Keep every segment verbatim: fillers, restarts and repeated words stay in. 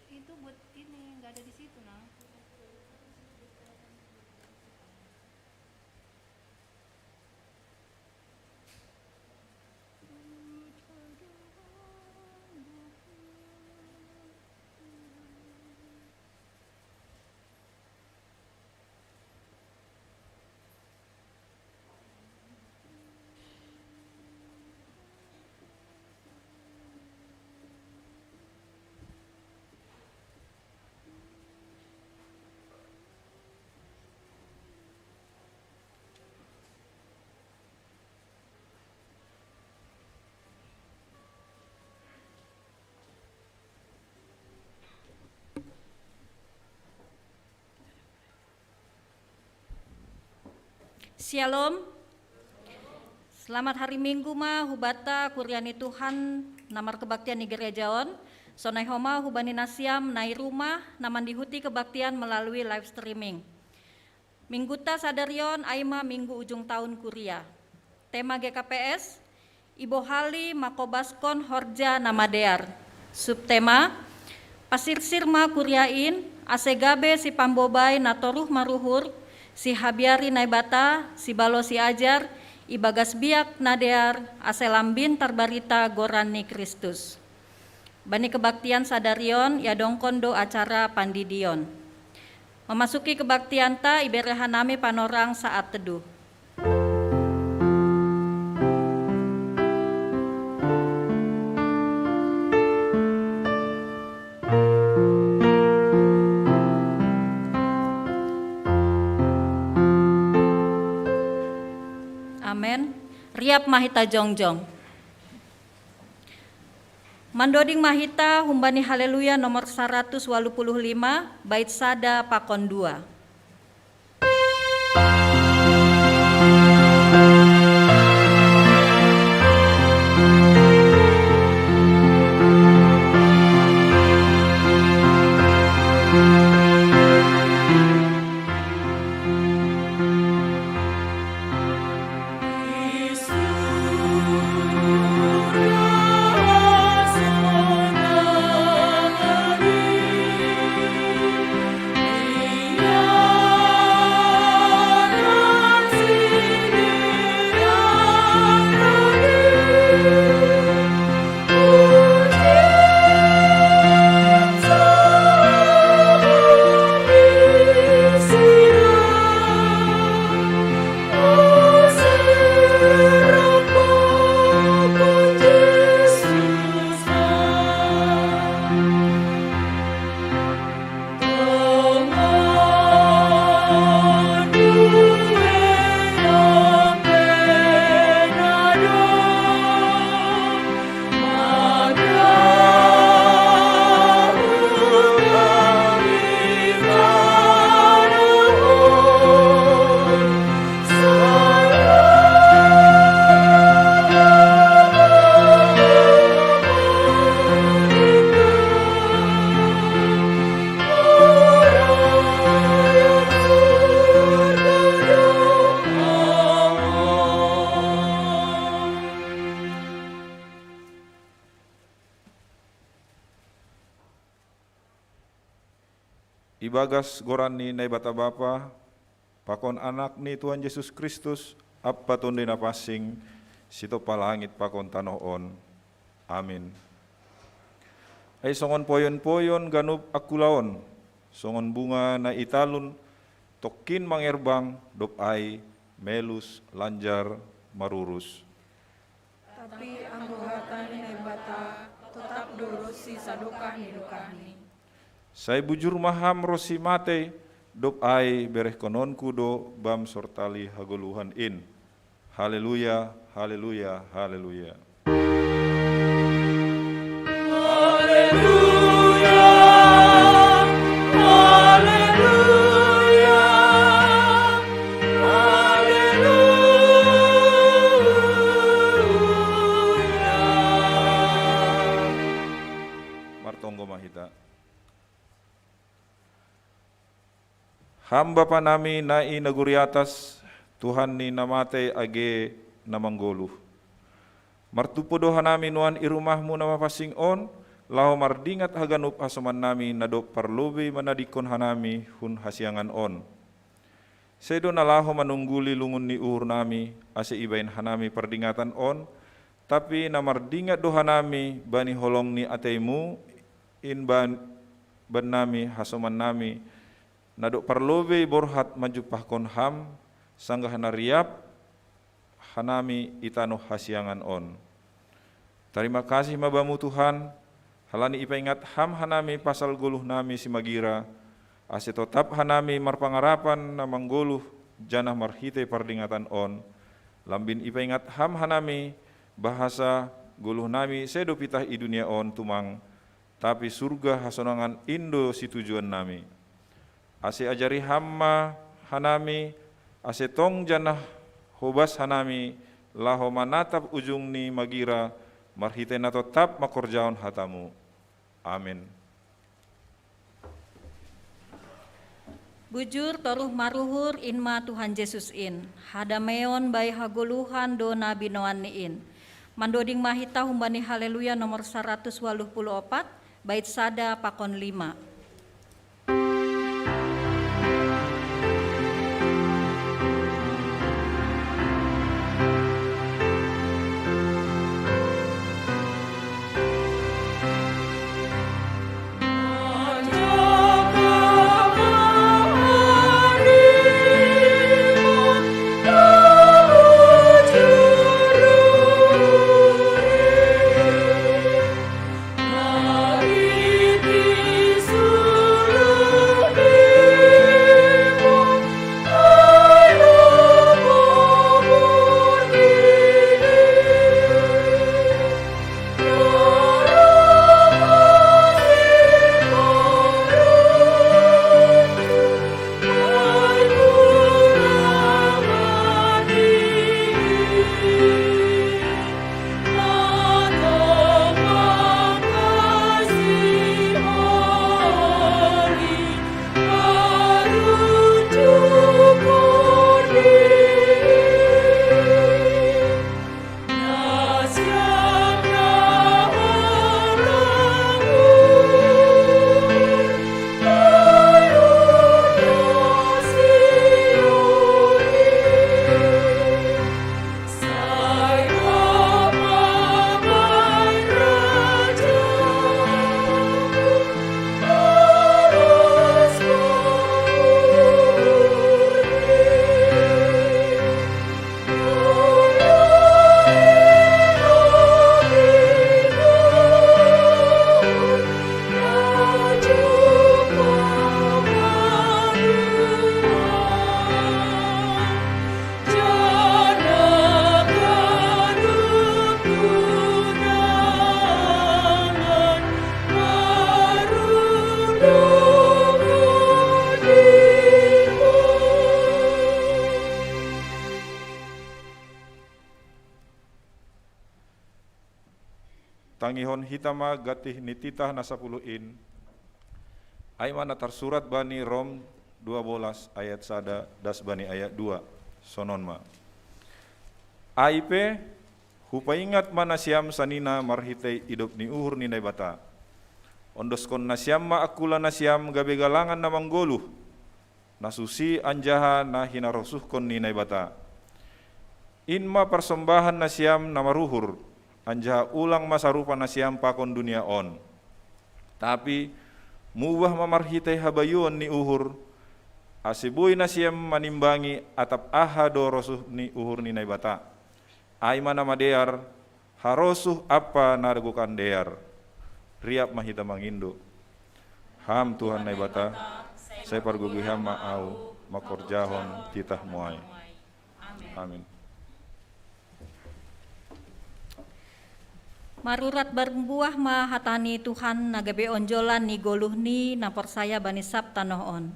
Itu buat ini, nggak ada di situ, nah. Shalom. Selamat hari Minggu ma hubata kuria ni Tuhan, namar kebaktian ni gereja on. Sonai homa hubani nasiam na i rumah na mandihuti kebaktian melalui live streaming. Mingguta sadari on ai ma minggu ujung tahun kuria. Tema G K P S, Ibohali makobaskon horja na madear. Subtema, pasirsir ma kuria in, ase gabe sipambobai na toruh maruhur, sihabiari Naibata, sibalo siajar, ibagas biak na dear, ase lambin tarbarita goran ni Kristus. Bani kebaktian sadari on, iadongkon do acara pandidion. Memasuki kebaktianta, ibere hanami panorang saat teduh. Amen. Riap ma hita jongjong. Mandoding ma hita humbani Haleluya nomor saratus walu puluh lima, bait sada pakon dua. Ibagas goran ni Naibata Bapa, pakon Anak ni Tuhan Jesus Kristus, Ampa Tonduy Napansing, sitompa langit pakon tanoh on. Amin. Ai songon poyon-poyon ganup angkulaon, songon bunga na i talun, tongkin mangerbang, dob ai melus lanjar marurus. Tapi anggo hata ni Naibata totap do ronsi sadokah ni dokahni. Sai bujur ma ham ronsi matei, dob ai berehkononku do bam sortali hagoluhan in. Haleluya, haleluya, haleluya. Haleluya, haleluya, haleluya. Martonggo ma hita. Ham Bapa nami na i nagori atas, Tuhan ni na matei age na manggoluh. Martumpu do hanami nuan i rumahmu na mapansing on, laho mardingat haganup hasomannami na dob parlobei manadingkon hanami hun hasiangan on. Sedo na laho manungguli lungun ni uhurnami, ase ibaen hanami pardingatan on, tapi na mardingat do hanami bani holong ni ateimu, in ban, bannami hasomannami, na dob parlobei borhat manjumpahkon ham, sanggah na riap hanami i tanoh hasiangan on. Tarima kasih ma Bamu Tuhan, halani ipaingat ham hanami pasal goluhnami simagira, ase totap hanami marpangarapan na manggoluh janah marhitei pardingatan on, lambin ipaingat ham hanami bahasa goluhnami sedo pitah i dunia on tumang, tapi surga hasonangan in do situjuannami. Ase ajari ham ma hanami, ase tong janah hobas hanami laho manatap ujungni magira marhitei na totap mangkorjahon hatamu. Amin. Bujur toruh maruhur in ma Tuhan Jesus in. Hadameon bai hagoluhan do na binoanni in. Mandoding ma hita humbani Haleluya nomor saratus waluh puluh opat, bait sada pakon lima. Tangihon hita ma gantih ni titah na sapuluh in, ai ma na tarsurat bani Rom dua bolas ayat sada das bani ayat dua. Sonon ma. Ai pe, hupaingat ma nasiam sanina marhitei idop ni uhur ni Naibata. Ondoskon nasiam ma angkula nasiam gabe galangan na manggoluh, na susi anjaha na hinarosuhkon ni Naibata. In ma parsombahan nasiam na maruhur, anjaha ulang ma sarupa nasiam pakon dunia on. Tapi mubah ma marhitei habayuon ni uhur, ase boi nasiam manimbangi atap aha do rosuh ni uhur ni Naibata. Ai ma na madear, harosuh ampa na gokan dear. Riap ma hita mangindo. Ham Tuhan Naibata, sai pargogoi Ham ma ahu mangkorjahon titah-Mu ai. Amin. Marurat marbuah ma hata ni Tuhan na gabe onjolan ni goluhni na porsaya bani sab tanoh on.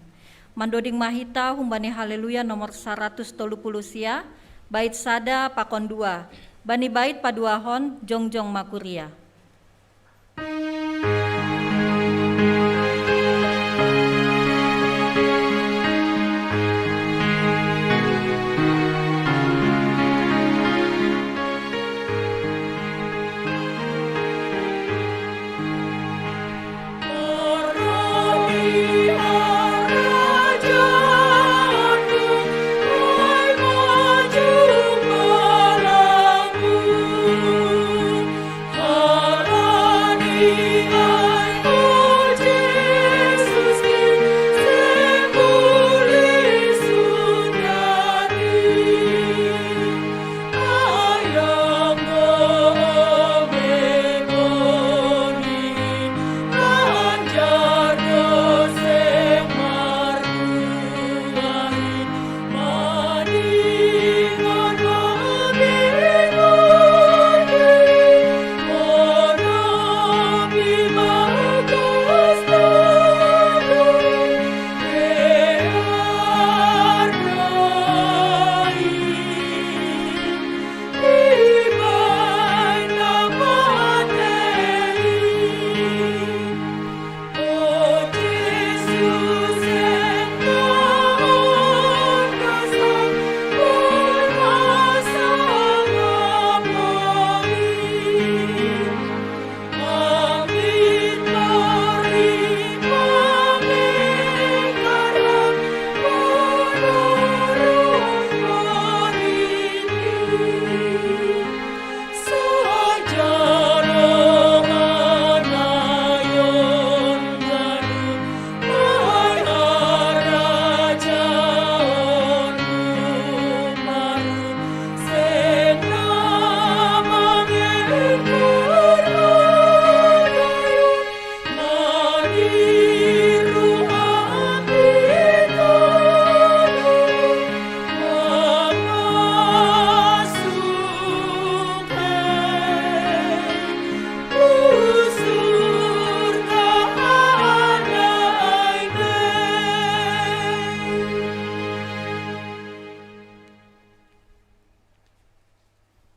Mandoding ma hita humbani Haleluya nomor saratus tolu puluh sia, bait sada pakon dua. Bani bait paduahon, jongjong ma kuria.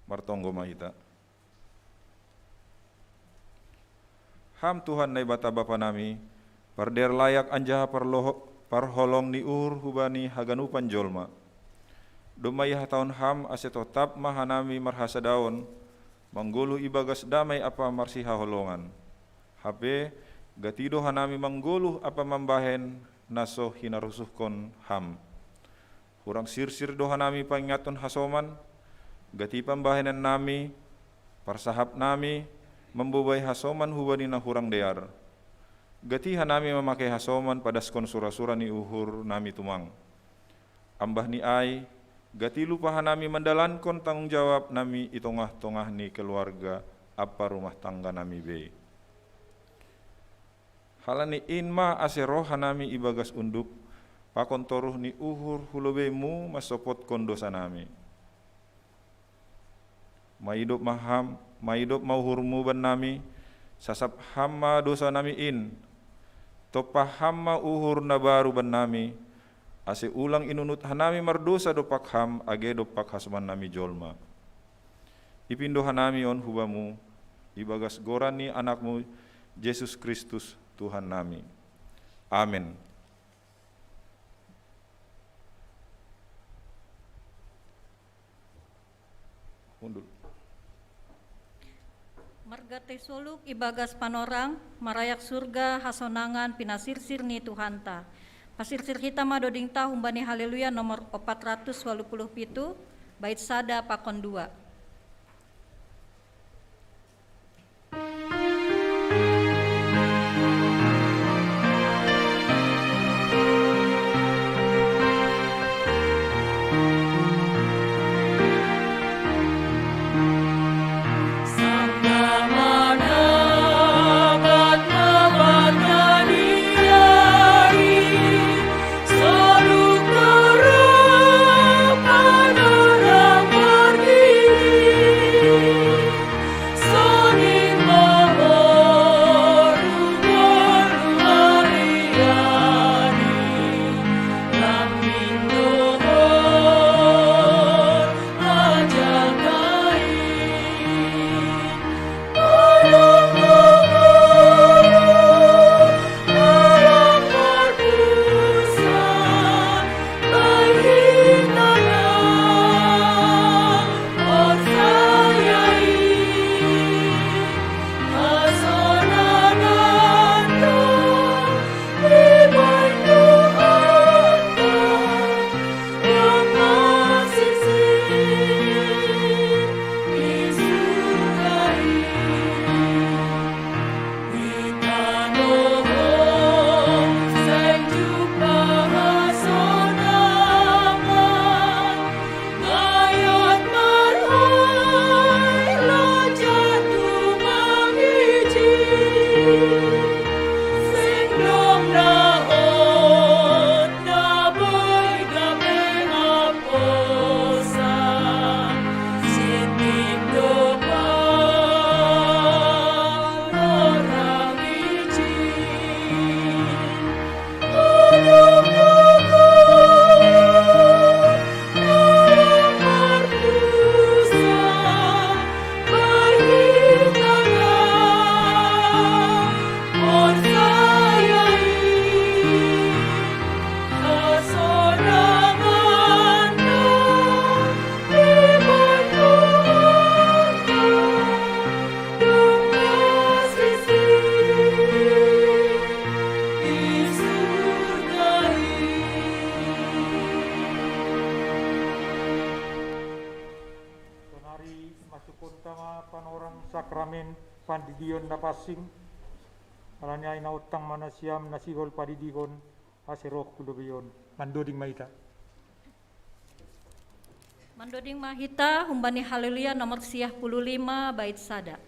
Martonggo ma hita. Ham Tuhan Naibata Bapa nami, pardear layak anjaha parloho-, parholong ni uhur hubani haganupan jolma. Domma ihatahon Ham ase totap ma hanami marhasadaon, manggoluh ibagas damai ampa marsihaholongan. Hape, gati do hanami manggoluh ampa mambahen na so hinarusuhkon Ham. Hurang sirsir do hanami pangingathon hasoman, gati pambahenannami, parsahapnami, mambobai hasoman hubani na hurang dear. Gati hanami mamake hasoman padaskon sura-sura ni uhurnami tumang. Ambah ni ai, gati lupa hanami mandalankon tanggung jawabnami i tongah-tongah ni keluarga ampa rumah tangganami be. Halani in ma ase roh hanami ibagas unduk, pakon toruh ni uhur hu lobei-Mu mansopotkon dosanami. Maidop ma Ham, maidop ma uhur-Mu bannami, sasap Ham ma dosanami in, tompa Ham ma uhur na baru bannami, ase ulang inunut hanami mardosa dompak Ham age dompak hasomannami jolma. Ipindo hanami on hu Bamu, ibagas goran ni Anak-Mu, Jesus Kristus, Tuhannami. Amen. Hundul. Margantei soluk ibagas panorang, marayak surga hasonangan pinasirsir ni Tuhanta. Pasirsir hita ma dodingta humbani Haleluya nomor opat ratus walu puluh pitu, bait sada pakon dua. Pandidion na pansing, alani ai na ontang ma nasiam na sihol padidihon, ase roh hu lobei on. Mandoding ma hita. Mandoding ma hita humbani Haleluya nomor siah puluh lima bait sada.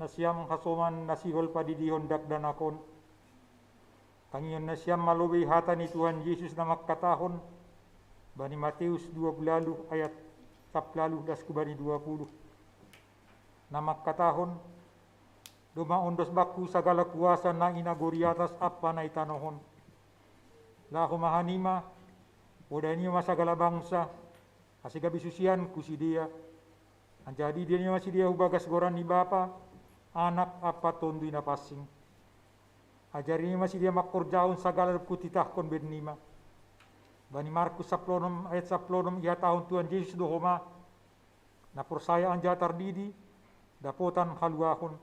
Nasiam hasoman na sihol padidihon dakdanak on, tangihon nasiam ma lobei hata ni Tuhan Jesus na mangkatahon bani Mateus dua puluh ualu ayat sapuluh ualu das hu bani dua puluh, na mangkatahon: Domma ondos bangku sagala kuasa na i nagori atas ampa na i tanoh on. Laho ma hanima, podai hanima ma sagala bangsa, ase gabe susianku sidea. Anjaha didia hanima sidea hu bagas goran ni Bapa, Anak ampa Tonduy Napansing. Ajari hanima sidea mangkorjahon sagala dob hutitahkon bennima. Bani Markus sapuluh onom ayat sapuluh onom ihatahon Tuhan Jesus do homa: Na porsaya anjaha tardidi, dapotan haluahon,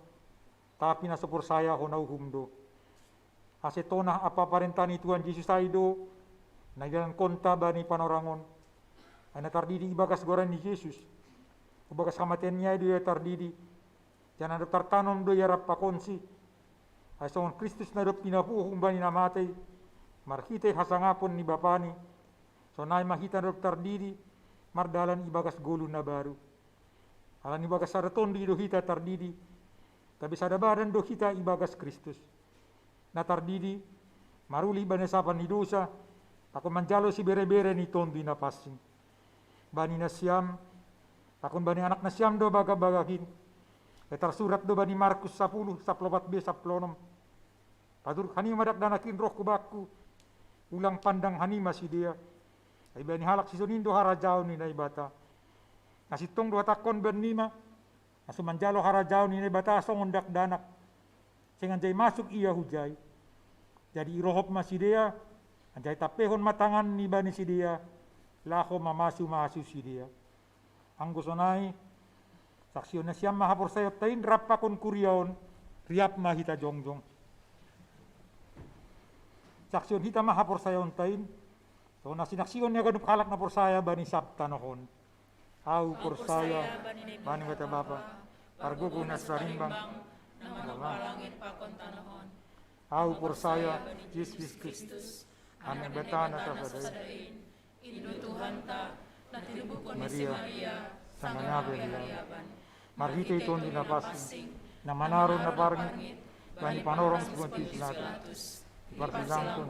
tapi na so porsaya hona uhum do. Ase tonah ampa parenta ni Tuhan Jesus ai do na idalankonta bani panorang on. Ai na tardidi ibagas goran ni Jesus, hubagas hamateanNi ai do ia tardidi, janah na dob tartanom do ia rap pakonSi. Ai songon Kristus na dob pinapuho humbani na matei marhitei hasangapon ni BapaNi, sonai ma hita na dob tardidi mardalan ibagas goluh na baru. Ala ni bagas sada Tonduy do hita tardidi, gabe sada badan do hita ibagas Kristus. Na tardidi marulih bani hasapan ni dousa, pakon manjalo siberebere ni Tonduy Napansing. Bani nasiam, pakon bani anak nasiam do bagak-bagak in. Ai tarsurat do bani Markus sapuluh sapuluh opat be sapuluh onom: Paturut hanima dakdanak in roh hu bangku, ulang pandang hanima sidea. Ai bani halak sisongon in do harajaon ni Naibata. Na sintong do hatangkon bennima, na so manjalo harajaon ni Naibata songon dakdanak, seng anjai masuk ia hujai. Jadi irohop ma sidea, anjaha itampehon ma tanganni bani sidea, laho mamasu-masu sidea. Anggo sonai, saksihon nasiam ma haporsayaonta in rap pakon kuria on, riap ma hita jongjong. Saksihon hita ma haporsayaonta in, songon na sinaksihon ni haganup halak na porsaya bani sab tanoh on. Ahu porsaya bani Naibata Bapa, pargogoh na so tarimbang, na mangapalangit pakon tanoh on. Ahu porsaya bani Jesus Kristus, Anak ni Naibata na sasada in. Indo Tuhanta, na tinubuhon ni si Maria, sanga nabehelaban. Marhitei Tonduy Napansing, na manaron na parngit bani panorang si Pontius Pilatus, diparsilangkon,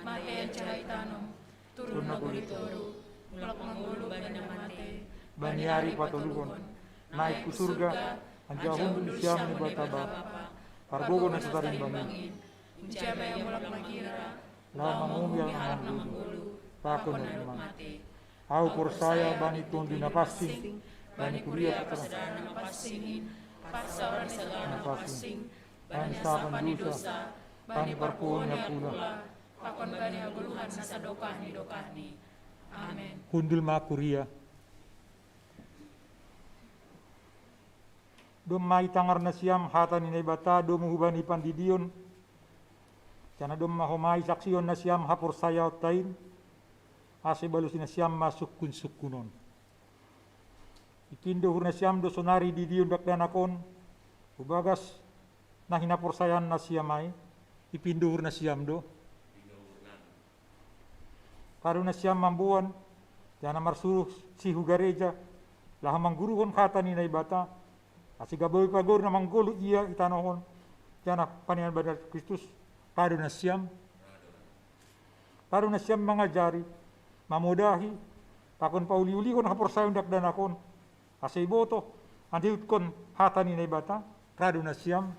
mate anjaha itanom, turun nagori toru, mulak mangolu bani na mate, bani ari patoluhon, naik hu surga, anjaha hundul di siamun ni Naibata Bapa, pargogoh na so tarimbang in. Unjama ia mulak manghira, laho manguhumi halak na manggoluh, pakon na mate. Ahu porsaya bani Tonduy Napansing, bani kuria parsaulian na pansing in, parsaulian ni sagala na pansing, bani hasapan dosa, bani parpuhoon ni angkula, pakon bani hagoluhan na sadokah ni dokahni. Amen. Hundul ma kuria. Domma itangar nasiam hata ni Naibata domu hubani pandidion, janah domma homa isaksihon nasiam haporsayaonta in, ase balosi nasiam ma sungkun-sungkun on. Ipindo uhur nasiam do sonari didion dakdanak on, hubagas na hinaporsayaan nasiam ai, ipindo uhur nasiam do. Paru nasiam mamboan, Janah marsuruh si hu gareja, laho mangguruhon hata ni Naibata, ase gabe pagoru na manggoluh ia i tanoh on, janah panean bani Kristus, rado nasiam. Rado nasiam mangajari, mamodahi, pakon pauli-ulihon haporsayaon dakdanak on, ase ibotoh, ande ihuthon hata ni Naibata, rado nasiam.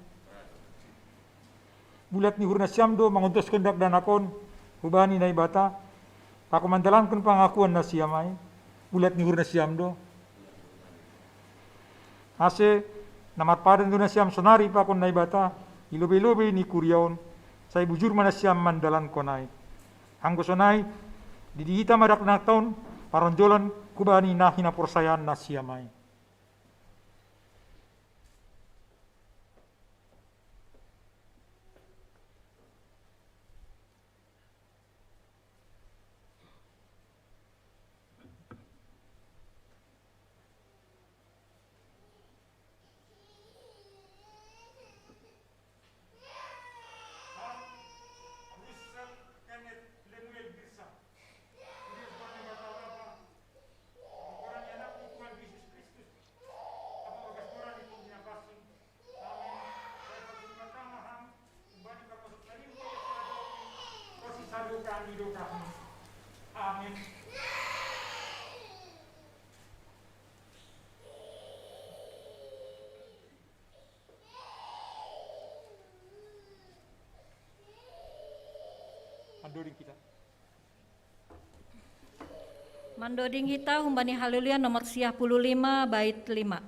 Bulat ni uhur nasiam do mangontoskon dakdanak on hubani Naibata, pakon mandalankon pangakuan nasiam ai, bulat ni uhur nasiam do. Ase, na marpadan do nasiam sonari pakon Naibata, i lobei-lobei ni kuria on, sai bujur ma nasiam mandalankon ai. Anggo sonai, didi hita ma dakdanak on, paronjolan hubani na hinaporsayaan nasiam ai. Amen. Mandoding hita. Mandoding hita humbani Haleluya nomor siah puluh lima, bait lima.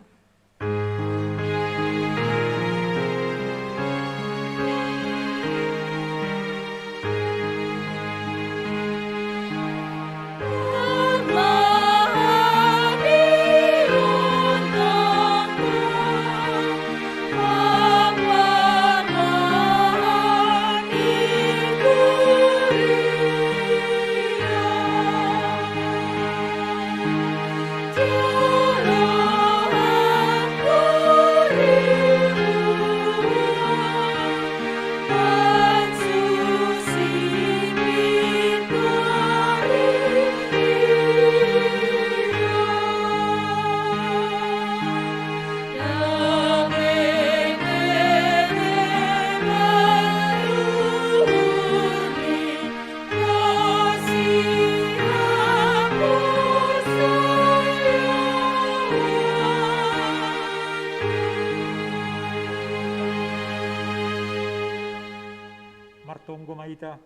Martonggo ma hita.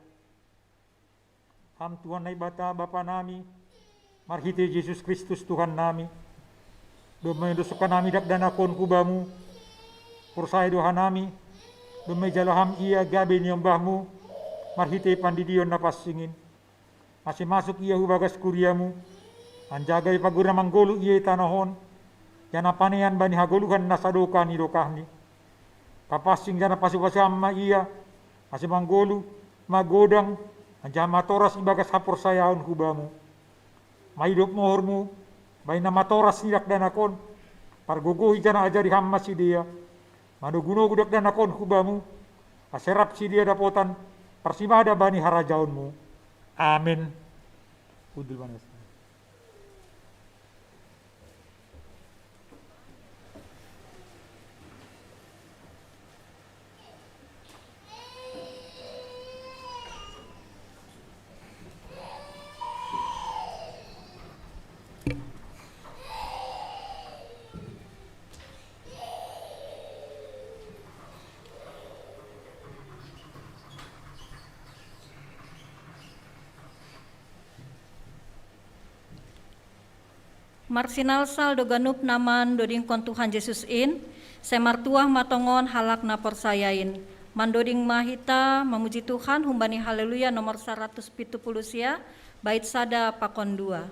Ham Tuhan Naibata Bapa nami, marhitei Jesus Kristus Tuhan nami, domma iendeshon hanami dakdanak on hu Bamu, porsaya do hanami, domma ijalo Ham ia gabe niombahmu, marhitei pandidion na pansing in, ase masuk ia hu bagas kuria-Mu, anjaha gabe pagoru na manggoluh ia i tanoh on, janah panean bani hagoluhan na sadokah ni dokahni. Papansing janah pasu-pasu Ham ma ia, ase manggoluh, magodang, anjaha matoras ibagas haporsayaon hu Bamu. Maidop mohor-Mu, bahen na matoras ni dakdanak on, pargogohi janah ajari Ham ma sidea, manogu-nogu dakdanak on hu Bamu, ase rap sidea dapotan parsimada bani harajaon-Mu. Amen. Hundul ma nasiam. Marsinalsal do ganup na mandodingkon Tuhan Jesus in, sai martuah ma tongon halak na porsaya in. Mandoding ma hita mamuji Tuhan humbani Haleluya nomor saratus pitu puluh sia, bait sada pakon dua.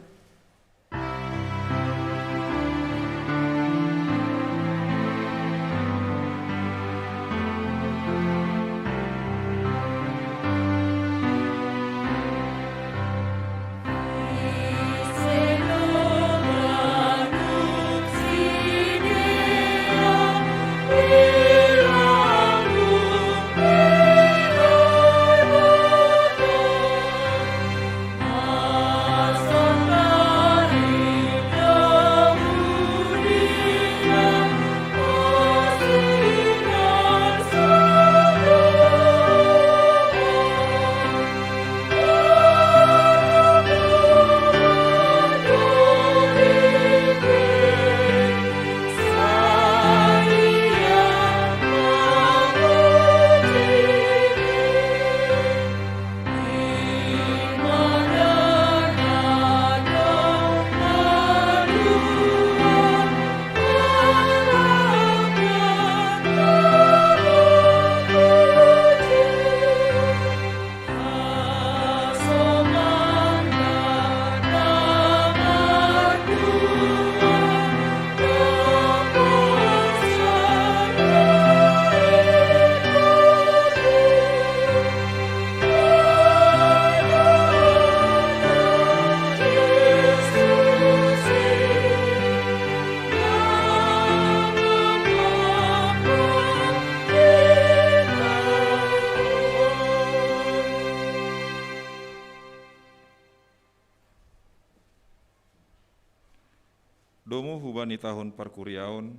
Domu hubani tahun parkuriaon,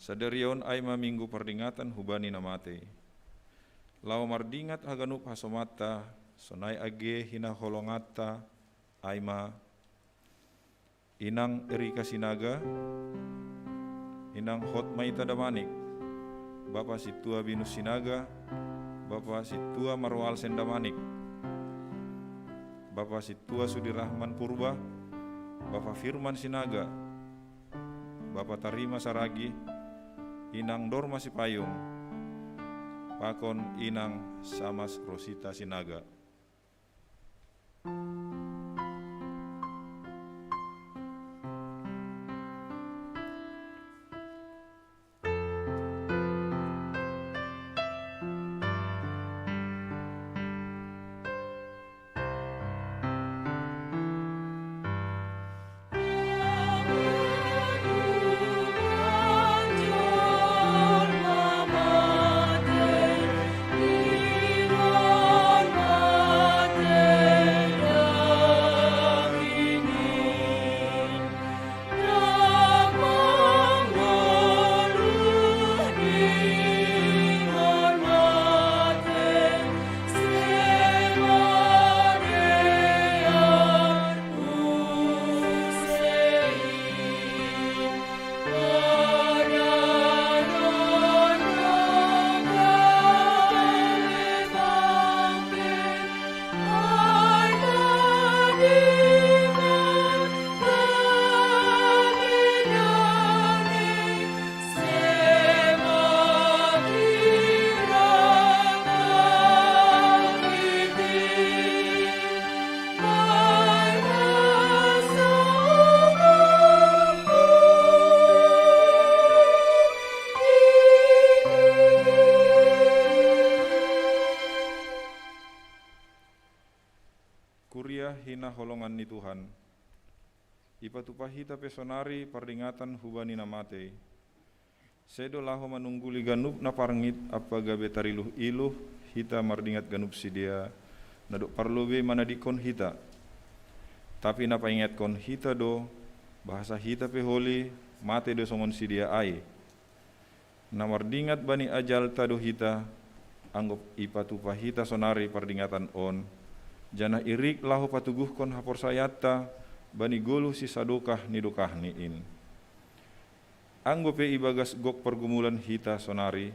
sadarion ai ma minggu pardingatan hubani na matei. Laho mardingat haganup hasomanta, sonai age hinaholonganta, ai ma: Inang Erika Sinaga, Inang Hotmaita Damanik, Bapa Sintua Binus Sinaga, Bapa Sintua Marwalsen Damanik, Bapa Sintua Sudirahman Purba, Bapa Firman Sinaga, Bapa Tarima Saragi, Inang Dorma Sipayung, pakon Inang Samas Rosita Sinaga. Kuria hinaholongan ni Tuhan, ipatupa hita pe sonari pardingatan hubani na matei. Sedo laho manungguli ganup na parngit ampa gabe tariluh-iluh hita mardingat ganup sidea, na dob parlobei manadingkon hita. Tapi na paingatkon hita do, bahasa hita pe holi matei do songon sidea ai. Na mardingat bani ajalta do hita, anggo ipatupa hita sonari pardingatan on, janah irik laho patuguhkon haporsayaanta bani goluh sisadokah ni dokahni in. Anggo pe ibagas gok pargumulan hita sonari,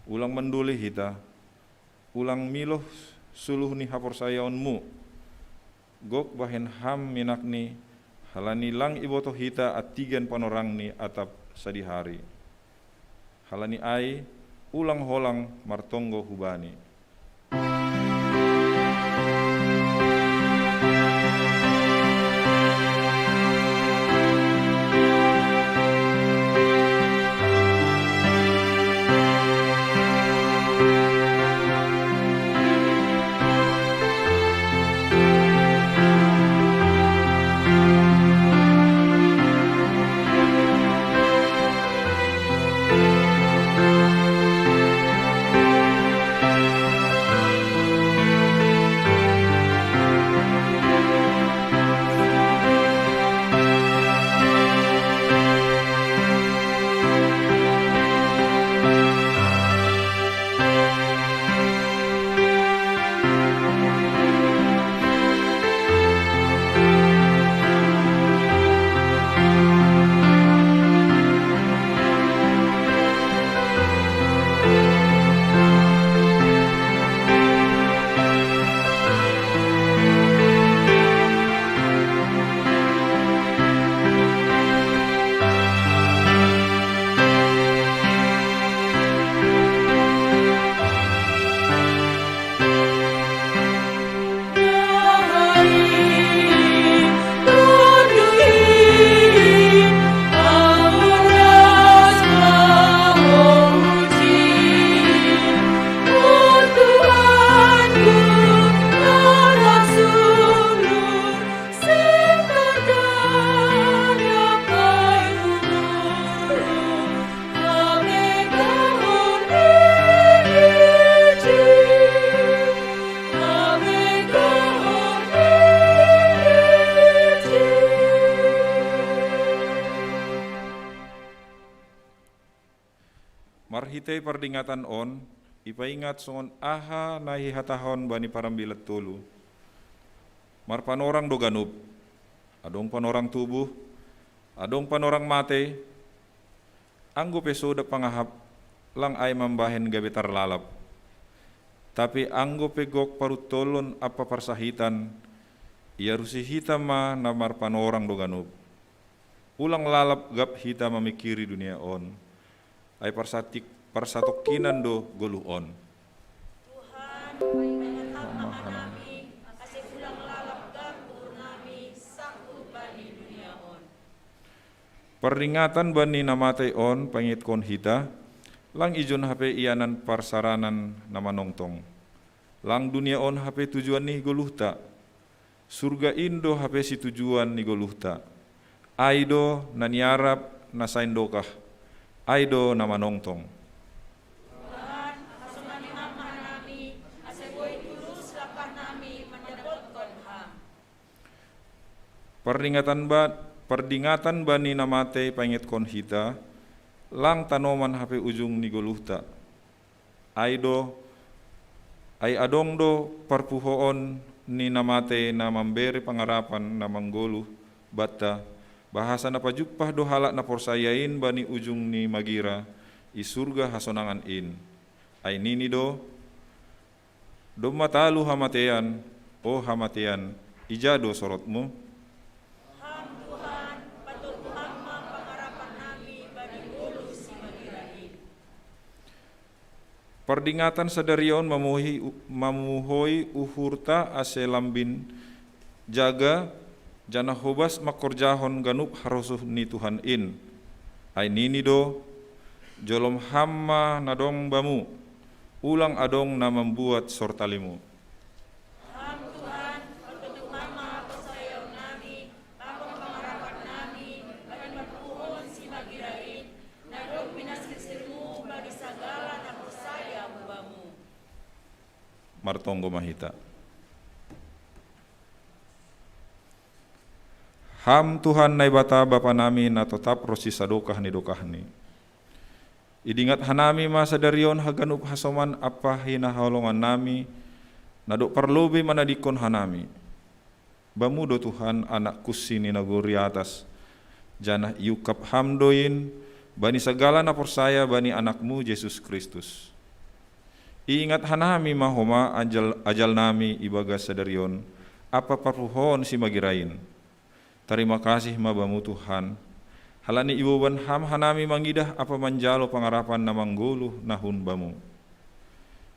ulang mandolei hita, ulang miloh suluh ni haporsayaonmu. Gok bahen ham minakni, halani lang ibotoh hita antigan panorangni atap sadihari. Halani ai, ulang holang martonggo hu Bani. Marhitei pardingatan on, ipaingat songon aha na hihatahon bani parambilan tolu. Marpanorang do ganup, adong panorang tubuh, adong panorang matei. Anggo pe soda pangahap, lang ai mambahen gabe tarlalap. Tapi anggo pe gok paruntolon ampa parsahitan, iarusi hita ma na marpanorang do ganup. Ulang lalap gap hita mamingkiri dunia on, ai parsatik-, parsatongkinan do goluh on. Tuhan, paingat Ham ma hanami, ase ulang lalap gap uhurnami sangkup bani dunia on. Pardingatan bani na matei on paingetkon hita, lang ijon hape ianan parsaranan na manongtong. Lang dunia on hape tujuan ni goluhta. Surga in do hape situjuan ni goluhta. Ai do na niarap na saindokah, ai do na manongtong. Tuhan, hasonani Ham ma hanami, ase boi tulus langkahnami mandapotkon Ham. Pardingatan ba-, pardingatan bani na matei paingetkon hita, lang tanoman hape ujung ni goluhta. Ai do, ai adong do parpuhoon ni na matei na mambere pangarapan na manggoluh banta, bahasa na pajumpah do halak na porsaya in bani ujung ni magira, i surga hasonangan in. Ai nini do, domma talu hamatean, o hamatean, ija do sorotmu? Ham Tuhan, patogu Ham ma pangarapannami bani ngolu simagira in. Pardingatan sadari on mamuhi-, mamuhoi uhurta ase lambin jaga, janah hobas mangkorjahon ganup harosuh ni Tuhan in. Ai nini do, jolom Ham ma na dong bamu, ulang adong na mambuat sortalimu. Ham Tuhan, patogu Ham ma haporsayaonnami, pakon pangarapannami, bani parpuhoon simagira in, na dong pinasirsirmu bani sagala na porsaya hu Bamu. Martonggo ma hita. Ham Tuhan Naibata Bapanami na totap ronsi sadokah ni dokahni. Idingat hanami ma sadari on haganup hasoman ampa hinaholongannami, na dob parlobei manadingkon hanami. Bamu do Tuhan anak kunsi ni nagori atas, janah iungkap Ham do in bani sagala na porsaya bani Anakmu Jesus Kristus. Iingat hanami ma homa ajal, ajalnami ibagas sadari on, ampa parpuhoon simagira in. Tarima kasih ma Bamu Tuhan, halani iboban Ham hanami mangidah ampa manjalo pangarapan na manggoluh na hun Bamu.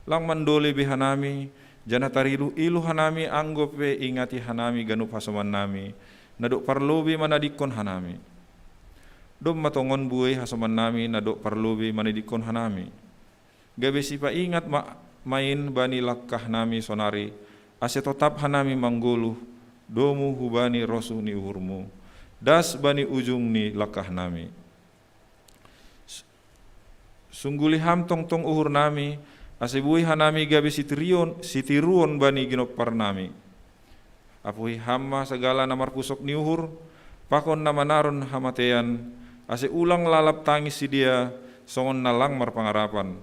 Lang mandole be hanami, janah tariluh-iluh hanami anggo pe ingati hanami ganup hasomannami, na dob parlobei manadingkon hanami. Domma tongon buei hasomannami na dob parlobei manadingkon hanami. Gabe sipaingat ma, ma in bani langkahnami sonari, ase totap hanami manggoluh, domu hubani rosuh ni uhurmu, das bani ujung ni langkahnami. S-, sungguli Ham tongtong uhurnami, ase buei hanami gabe sitirion-, sitiruon bani ginomparnami. Apuhi Ham ma sagala na marpusok ni uhur, pakon na manaron hamatean, ase ulang lalap tangis sidea songon na lang marpangarapan.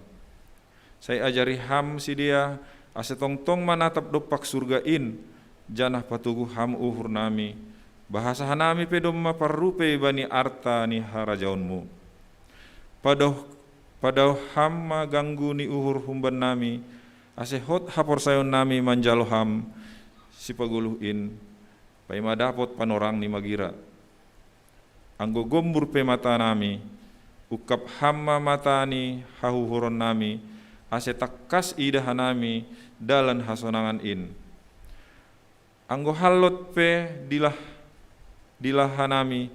Sai ajari Ham sidea, ase tongtong manatap dompak surga in, janah patogu Ham uhurnami, bahasa hanami pe domma parrupei bani arta ni harajaonmu. Padaoh, padaoh Ham ma ganggu ni uhur humbannami, ase hot haporsayaonnami manjalo Ham sipagoluh in, paima dapot panorang ni magira. Anggo gombur pe matanami, ungkap Ham ma mata ni hahuhuronnami, ase tangkas iidah hanami dalan hasonangan in. Anggo hallot pe dilah, dilah hanami,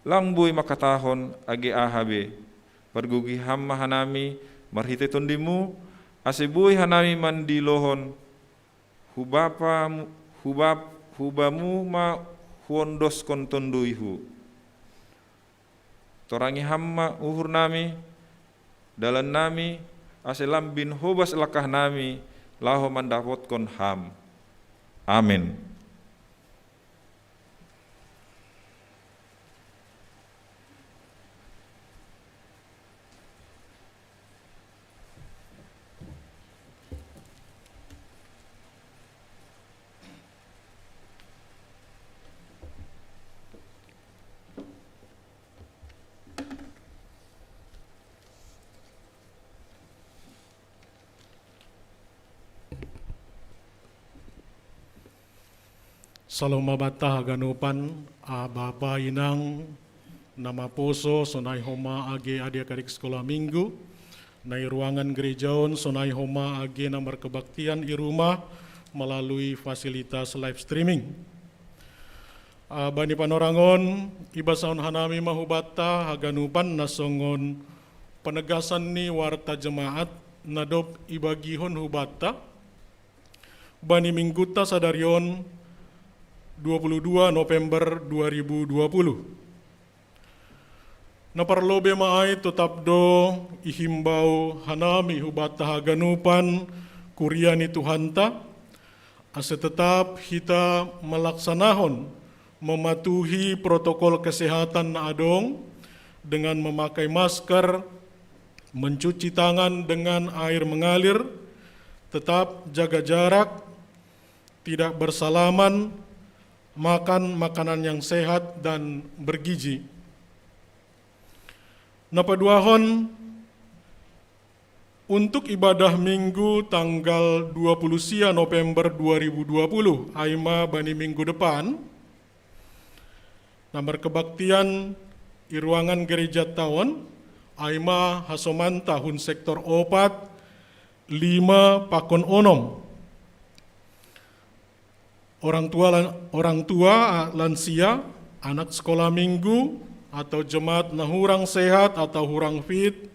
lang boi mangkatahon age aha be. Pargogi Ham ma hanami marhitei TondiMu, ase boi hanami mandilohon hu Bapa-, hu Bap-, hu Bamu ma huondoskon tonduihu. Torangi Ham ma uhurnami, dalannami, ase lambin hobas langkahnami laho mandapotkon Ham. Amen. Salom mabata haganupan, a, bapa inang, na maposo sonai homa age adik-adik sekolah minggu, na i ruangan gereja on sonai homa age na markebaktian i rumah melalui fasilitas live streaming. A, bani panorang on, ibasahon hanami ma hubanta haganupan na songon penegasan ni warta jemaat na dob ibagihon hubanta, bani minggunta sadari on, dua puluh dua November dua ribu dua puluh. Na parlobei ma ai totap do ihimbau hanami hubanta haganupan kuria ni Tuhanta, ase tetap hita malaksanahon mematuhi protokol kesehatan na adong dengan memakai masker, mencuci tangan dengan air mengalir, tetap jaga jarak, tidak bersalaman, makan makanan yang sehat dan bergizi. Na paduahon, untuk ibadah Minggu tanggal dua puluh sia November dua ribu dua puluh, ai ma bani minggu depan, na markebaktian i ruangan gerejanta on, ai ma hasomanta hun sektor opat, lima pakon onom. Orang tua lan-, orang tua, a, lansia, anak sekolah minggu, atau jemaat na hurang sehat atau hurang fit,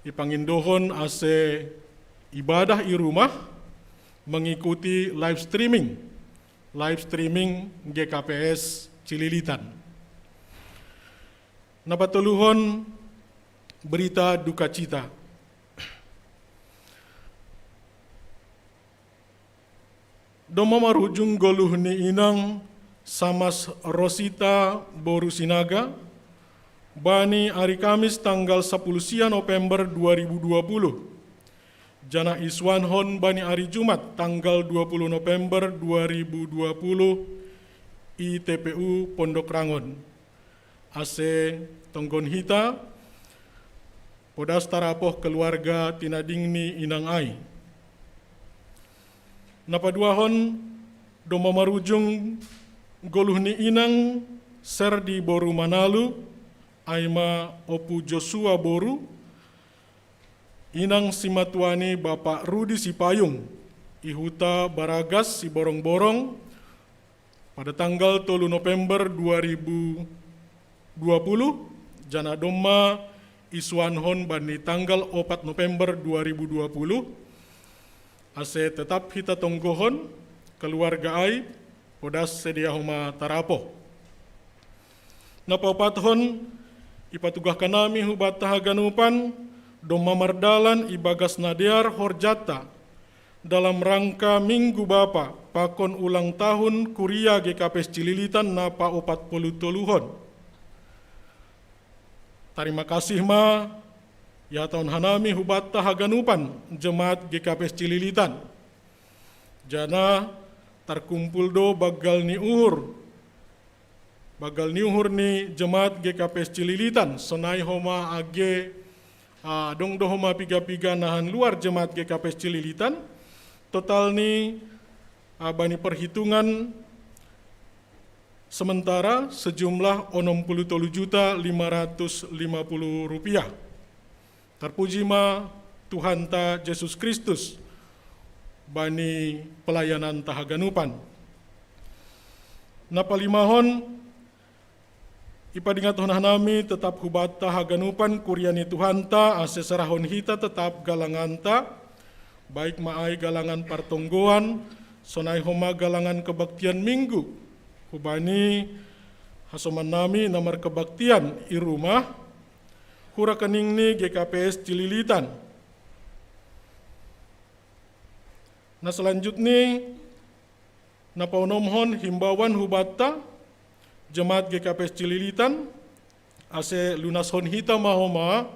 ipangindohon ase ibadah i rumah mengikuti live streaming, live streaming G K P S Cililitan. Na patoluhon, berita duka cita. Domma marujung goluh ni inang Samas Rosita boru Sinaga, bani ari Kamis tanggal sapuluh sia November dua ribu dua puluh. Janah isuanhon bani ari Jumat tanggal dua puluh November dua ribu dua puluh i T P U Pondok Rangon. Ase tonggon hita, podas tarapoh keluarga tinading ni inang ai. Na paduahon, domma marujung goluh ni inang Serdi boru Manalu, ai ma Ompu Joshua boru, inang simatua ni Bapak Rudi Sipayung, i huta Baragas Siborongborong, pada tanggal tolu November dua ribu dua puluh, janah domma isuanhon bani tanggal opat November dua ribu dua puluh, ase tetap hita tonggohon keluarga ai, podas sedia homa tarapoh. Na paopathon, ipatugah hanami hubanta haganupan, domma mardalan ibagas na dear horjanta, dalam rangka Minggu Bapa, pakon ulang tahun Kuria G K P S Cililitan na paopat puluh toluhon. Tarima kasih ma ihatahon hanami hubanta haganupan jemaat G K P S Cililitan. Janah tarkumpul do banggal ni uhur, banggal ni uhur ni jemaat G K P S Cililitan, sonai homa age, ah, adong do homa piga-piga na han luar jemaat G K P S Cililitan, total ni, ah, bani perhitungan sementara sejumlah onom puluh tolu juta lima ratus lima puluh rupiah. Tarpuji ma Tuhanta Jesus Kristus bani pelayananta haganupan. Na palimahon, ipadingathon hanami tetap hubanta haganupan kuria ni Tuhanta, ase serahon hita tetap galanganta, baik ma ai galangan partonggoan, sonai homa galangan kebaktian Minggu, hubani hasomannami na markebaktian i rumah, hu rekening ni G K P S Cililitan. Na selanjutni, na paonomhon himbauan hubanta, jemaat G K P S Cililitan, ase lunashon hita ma homa,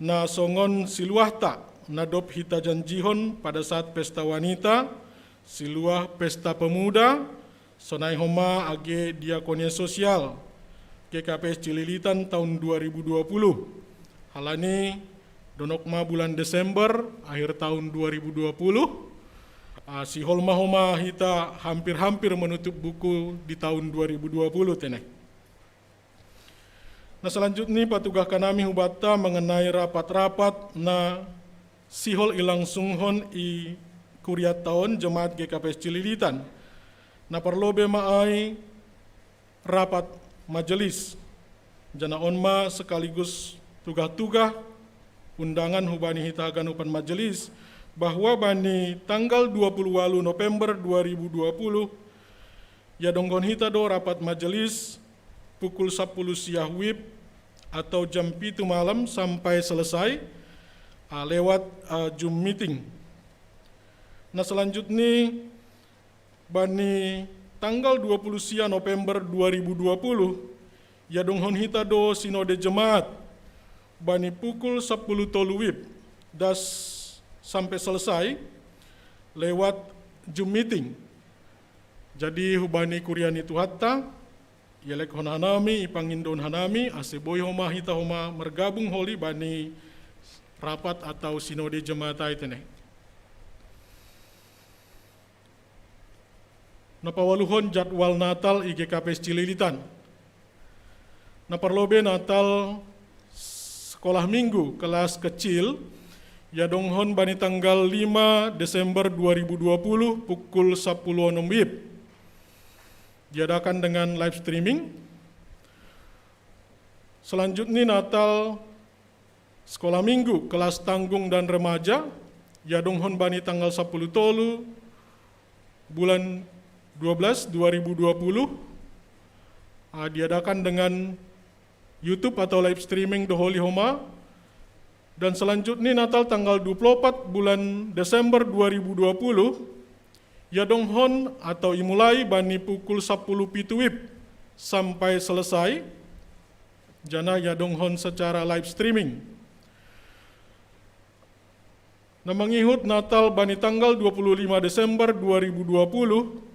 na songon siluahta, na dob hita janjihon pada saat pesta wanita, siluah pesta pemuda, sonai homa age diakonia sosial, G K P S Cililitan tahun dua ribu dua puluh. Halani, donok ma bulan Desember, akhir tahun dua ribu dua puluh, Ah, sihol ma homa hita hampir-hampir menutup buku di tahun dua ribu dua puluh tene. Na salanjutni patugah kanami hubatta mengenai rapat-rapat na sihol ilangsungkon i kuriatta on jemaat G K P S Cililitan. Na parlobe ma ai rapat majelis. Janah on ma sekaligus tugah-tugah undangan hubani hita haganupan majelis, bahwa bani tanggal dua puluh walu November dua ribu dua puluh, iadongkon hita do rapat majelis pukul sapuluh siah wib atau jam pitu malam sampai selesai, ah, lewat, ah, Zoom meeting. Na salanjutni, bani tanggal dua puluh siah November dua ribu dua puluh, iadongkon hita do sinode jemaat bani pukul sapuluh tolu wib das sampai selesai lewat Zoom meeting. Jadi hubani kuria ni Tuhanta, ielekkon hanami, ipangindo hanami, ase boi homa hita homa margabung holi bani rapat atau sinode jemaat ai tene. Na pawaluhon jadwal Natal i G K P S Cililitan. Na parlobe Natal sekolah minggu kelas kecil, iadongkon bani tanggal lima Desember dua ribu dua puluh pukul sapuluh onom wib. Diadakan dengan live streaming. Salanjutni Natal sekolah minggu kelas tanggung dan remaja, iadongkon bani tanggal sapuluh tolu bulan dua belas dua ribu dua puluh, ah, diadakan dengan YouTube atau live streaming do holi homa. Dan salanjutni Natal tanggal dua puluh opat bulan Desember dua ribu dua puluh, iadongkon atau imulai bani pukul sapuluh pitu wib sampai selesai, janah iadongkon secara live streaming. Na mangihut Natal bani tanggal dua puluh lima Desember dua ribu dua puluh,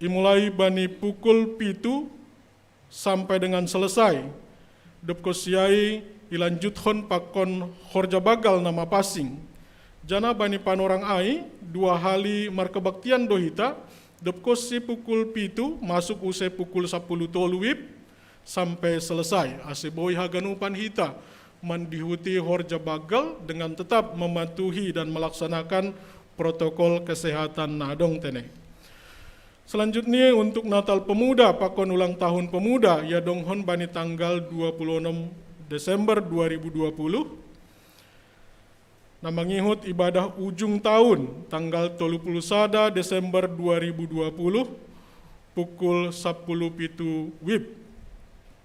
imulai bani pukul pitu sampai dengan selesai. Dobkonsi ai ilanjuthon pakon horja banggal na mapansing. Janah bani panorang ai, dua hali markebaktian do hita, dobkonsi pukul pitu masuk use pukul sapuluh tolu wib sampai selesai. Ase boi haganupan hita mandihuti horja banggal dengan tetap mematuhi dan melaksanakan protokol kesehatan na adong tene. Salanjutni untuk Natal Pemuda pakon ulang tahun pemuda, iadongkon bani tanggal dua puluh onom Desember dua ribu dua puluh. Na mangihut ibadah ujung tahun tanggal tolu puluh sada Desember dua ribu dua puluh pukul sapuluh pitu wib.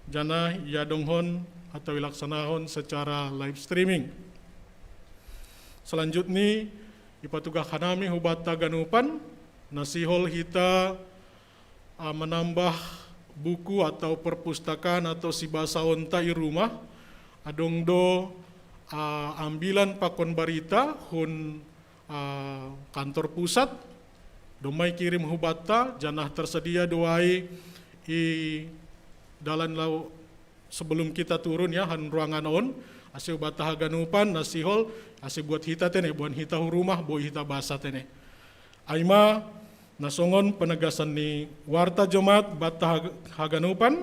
Janah iadongkon atau ilaksanahon secara live streaming. Salanjutni, ipatugah hanami hubanta haganupan, na sihol hita, ah, manambah buku atau perpustakaan atau sibasaonta i rumah, adong do, ah, ambilan pakon barita hun, ah, kantor pusat, domma ikirim hubanta, janah tersedia do ai i dalan laho sebelum kita turun ya, han ruangan on, ase hubanta haganupan, na sihol, ase buat hita tene, buat hita hu rumah, boi hita basa tene. Ai ma, na songon penegasan ni warta jemaat banta hag-, haganupan,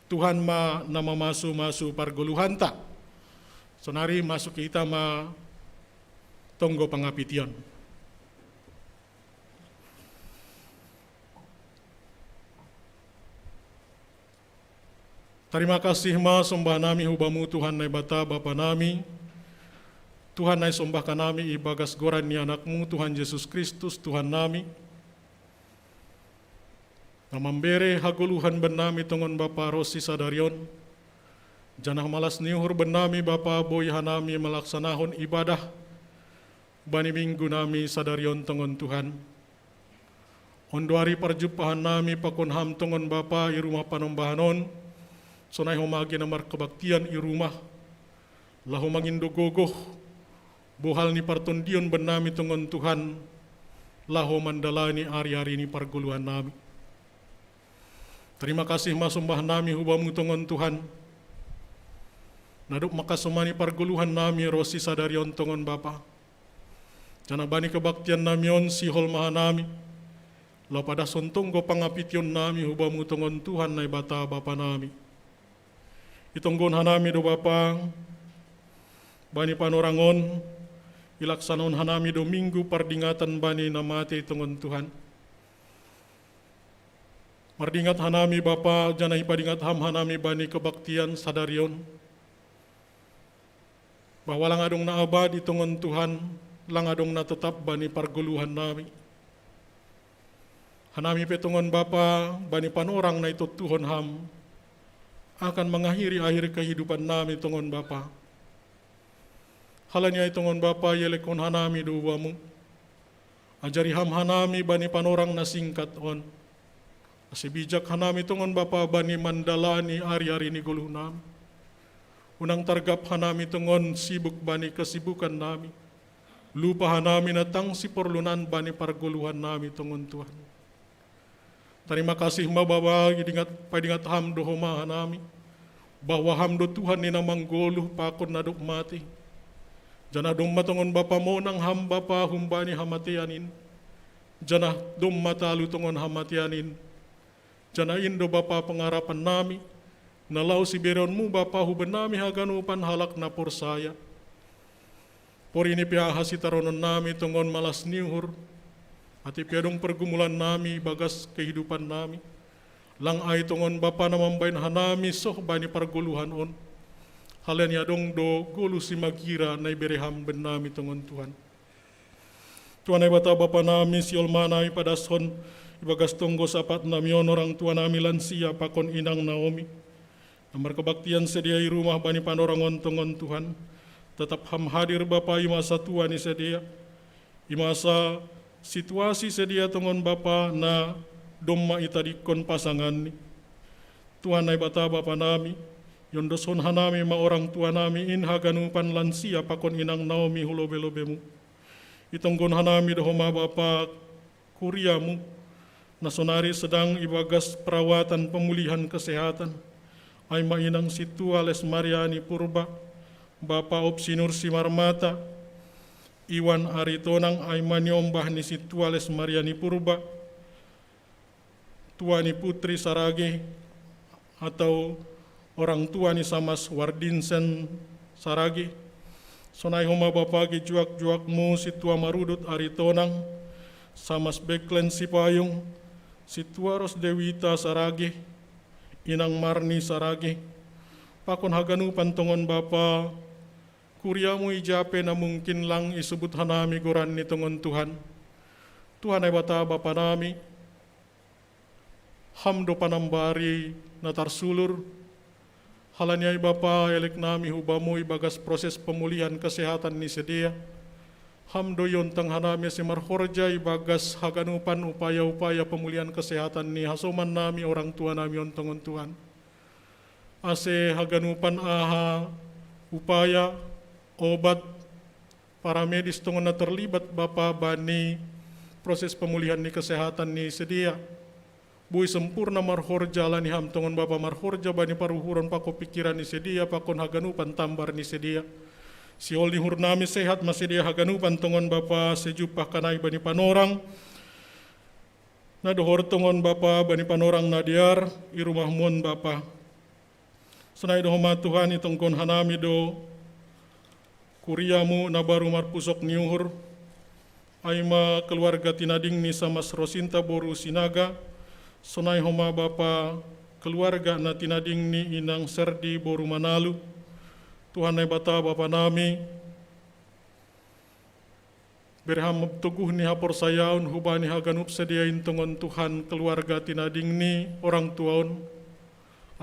Tuhan ma na mamasu-masu pargoluhanta. Sonari masuk hita ma tonggo pangapition. Tarima kasih ma sombah nami hu Bamu Tuhan Naibata Bapa nami, Tuhan na isombah hanami ibagas goran ni Anakmu Tuhan Jesus Kristus Tuhan nami, na mambere hagoluhan bannami tongon Bapa ronsi sadari on, janah malas ni uhur bannami Bapa boi hanami malaksanahon ibadah bani minggu nami sadari on tongon Tuhan. On do ari parjumpahannami pakon Ham tongon Bapa i rumah panombahan on, sonai homa age na markebaktian i rumah, laho mangindo gogoh, bohal ni partondion bannami tongon Tuhan, laho mandalani ari-ari ni pargoluhannami. Tarima kasih ma sombah nami hu Bamu tongon Tuhan, na dob mangkasomani pargoluhannami ronsi sadari on tongon Bapa. Janah bani kabaktian nami on sihol ma hanami, laho padashon tonggo pangapition nami hu Bamu tongon Tuhan Naibata Bapa nami. Itonggohon hanami do Bapa, bani panorang on, ilaksanaon hanami do Minggu pardingatan bani na matei tongon Tuhan. Mardingat hanami Bapa, janah ipadingat Ham hanami bani kabaktian sadari on, bahwa lang adong na abadi tongon Tuhan, lang adong na tetap bani pargoluhan nami. Hanami pe tongon Bapa, bani panorang na itontuhon Ham, akan mangakhiri akhir kehidupan nami tongon Bapa. Halani ai tongon Bapa, ielekhon hanami do hu Bamu. Ajari Ham hanami bani panorang na singkat on, ase bijak hanami tongon Bapa bani mandalani ari-ari ni goluh nami. Unang targap hanami tongon sibuk bani kesibukan nami. Lupa hanami na tang siporlunan bani pargoluhan nami tongon Tuhan. Tarima kasih ma Bapa, idingat, paidingat Ham do homa hanami, bahwa Ham do Tuhan ni na manggoluh pakon na dob matei. Janah domma tongon Bapa monang Ham Bapa humbani hamatean in, janah domma talu tongon hamatean in. Janah in do Bapa pangarapan nami, na laho sibereonmu Bapa hu bannami haganupan halak na porsaya. Porini pe aha sitaronon nami tongon malas ni uhur, ate pe adong pergumulan nami bagas kehidupan nami, lang ai tongon Bapa na mambahen hanami soh bani pargoluhan on. Halani adong do goluh simagira na ibere Ham bannami tongon Tuhan. Tuhan Naibata Bapa nami, sihol ma nami padashon ibagas tonggo sapat nami on orang tua nami lansia pakon inang Naomi, na markabaktian sidea i rumah bani panorang on tongon Tuhan. Tetap Ham hadir Bapa i masa tua ni sidea, i masa situasi sidea tongon Bapa na domma itadingkon pasanganni. Tuhan Naibata Bapa nami, iondoshon hanami ma orang tua nami in haganupan lansia pakon inang Naomi hu lobei-lobeimu. Itonggohon hanami do homa Bapa kuriamu, na sonari sedang ibagas perawatan pemulihan kesehatan, ai ma inang sintua Lesmariani Purba, Bapa Opsinur Simarmata, Iwan Aritonang, ai ma niombah ni sintua Lesmariani Purba, tua ni Putri Sarage, atau orang tua ni Samas Wardinsen Sarage. Sonai homa Bapa gejuak-juakmu sintua Marudut Aritonang, Samas Beklen Sipayung, sintua Ros Dewita Sarage, inang Marni Sarage, pakon haganupan tongon Bapa kuriamu i ja pe na mungkin lang isubut hanami goranni tongon Tuhan. Tuhan Naibata Bapa nami, Ham do panambari na tarsulur. Halani ai Bapa, elek nami hu Bamu ibagas proses pemulihan kesehatan ni sidea. Ham do iontang hanami ase marhorja ibagas haganupan upaya-upaya pemulihan kesehatan ni hasoman nami orang tua nami on tongon Tuhan. Ase haganupan aha upaya, obat, paramedis tongon na terlibat Bapa bani proses pemulihan ni kesehatan ni sidea, boi sempurna marhorja, halani Ham tongon Bapa marhorja bani paruhuron pakon pikiran ni sidea pakon haganupan tambar ni sidea. Sihol ni uhur nami sehat ma sidea haganupan tongon Bapa, ase jumpah hanami bani panorang na dohor tongon Bapa bani panorang na dear i rumahmu on Bapa. Sonai do homa Tuhan, itonggohon hanami do kuriamu na baru marpusok ni uhur, ai ma keluarga tinading ni Samas Rosinta boru Sinaga. Sonai homa Bapa keluarga na tinading ni inang Serdi boru Manalu. Tuhan Naibata Bapa nami, bere Ham toguh ni haporsayaon hubani haganup sidea in tongon Tuhan, keluarga tinading ni orang tua on,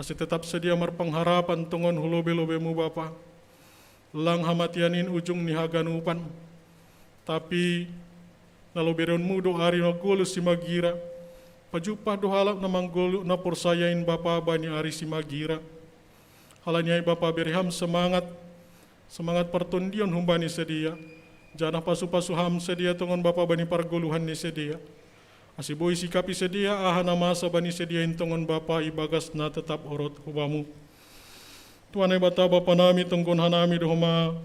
ase tetap sidea marpangharapan tongon hu lobei-lobeimu Bapa. Lang hamatean in ujung ni haganupan, tapi na laho bereonmu do ari na goluh simagira. Pajumpah do halak na manggoluh na porsaya in Bapa bani ari simagira. Halani ai Bapa, bere Ham semangat, semangat partondion humbani sidea, janah pasu-pasu Ham sidea tongon Bapa bani pargoluhan ni sidea, ase boi sikapi sidea aha na masa bani sidea in tongon Bapa ibagas na tetap orot hu Bamu. Tuhan Naibata Bapa nami, tonggohon hanami do homa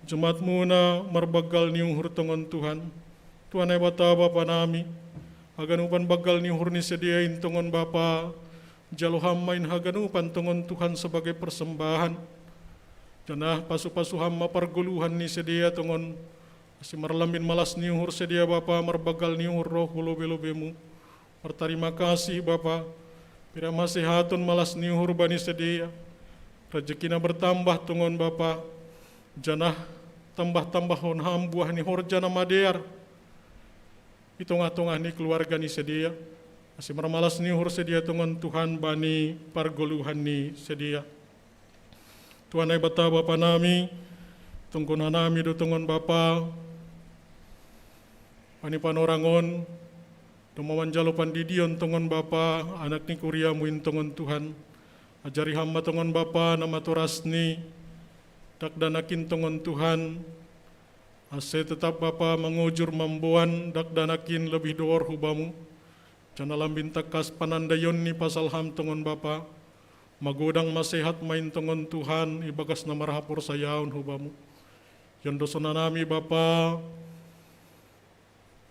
Jemaat-Mu na marbaggal ni uhur tongon Tuhan. Tuhan ai Bata Bapa nami, haganupan baggal ni uhur ni sedia in tongon Bapa, jalo Ham ma in haganupan tongon Tuhan sebagai persembahan. Janah pasu-pasu Ham ma pargoluhan ni sedia tongon, asi marlambin malas ni uhur sedia Bapa, marbaggal ni uhur roh hu lobe-lobe-Mu. Martarima kasih Bapa, pira masehaton malas ni uhur bani sedia. Rejeki na bertambah tongon Bapa, janah tambah-tambahon Ham buah ni horja na madear i tongah-tongah ni keluarga ni sedia. Asi marmalas ni uhur sedia tongon Tuhan bani pargoluhan ni sedia. Tuhan ai Bata Bapa nami, tongkon hanami do tongon Bapa, bani panorangon, domma manjalo pandidion tongon Bapa, anak ni kuria-Mu in tongon Tuhan. Ajari Ham ma tongon Bapa na matoras ni dakdanak in tongon Tuhan, ase tetap Bapa mangojur mamboan dakdanak in lebih dohor hu Bamu. Janah lambin tangkas panandaion ni pasal Ham tongon Bapa, magodang masehat ma in tongon Tuhan ibagas na marhaporsayaon hu Bamu. Iondoson hanami Bapa,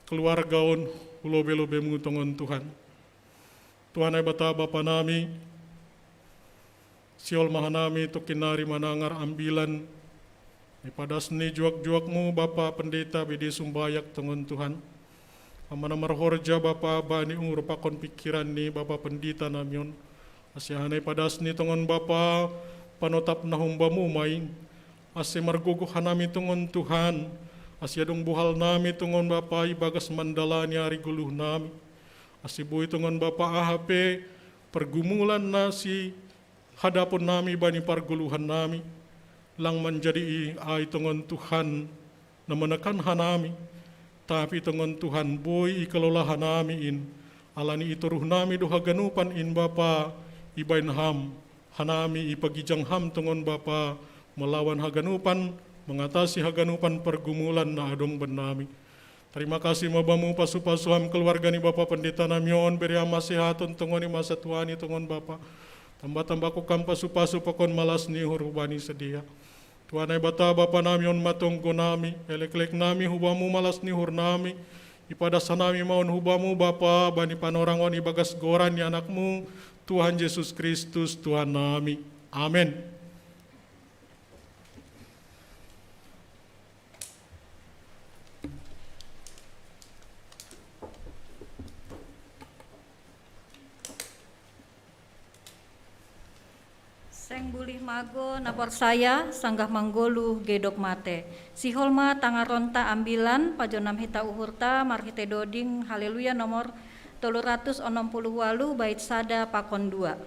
keluarga on hu lobe-lobe-Mu tongon Tuhan. Tuhan ai Bata Bapa nami, sihol ma hanami tongkin nari manangar ambilan ni padas ni juak-juak-Mu Bapa Pendeta B D Sumbayak tongon Tuhan. Ham ma na marhorja Bapa bani uhur pakon pikiran ni Bapa Pendeta nami on. Asi hanai padas ni tongon Bapa, panotap na humba-Mu ma i. Asi margogoh hanami tongon Tuhan, asi adong bohal nami tongon Bapa ibagas mandalani ari goluh nami. Asi boi tongon Bapa aha pe pergumulan na sihadapon nami bani pargoluhan nami, lang manjadi i ai tongon Tuhan na menekan hanami, tapi tongon Tuhan boi ikelola hanami in, alani i toruh nami do haganupan in Bapa ibahen Ham, hanami ipagijang Ham tongon Bapa, melawan haganupan, mengatasi haganupan pergumulan na adong bannami. Tarima kasih ma Bamu pasu-pasu Ham keluarga ni Bapa Pendeta nami on, bere Ham masehaton tongon i masa tuani tongon Bapa. Tamba-tambahkon Ham pasu-pasu pakon malas ni uhur hu bani sedia. Tuhan ai Bata Bapa nami, on ma tonggo nami, elek-elek nami hu Bamu, malas ni uhur nami, ipadas hanami ma on hu Bamu Bapa, bani panorangon ibagas goran ni Anak-Mu, Tuhan Jesus Kristus Tuhan nami. Amen. Seng bulih mago na porsaya, sanggah manggoluh gedok mate. Sihol ma tangaronta ambilan, pajonam hita uhurta marhite doding Haleluya nomor tolu ratus onom puluh waluh bait sada pakon dua.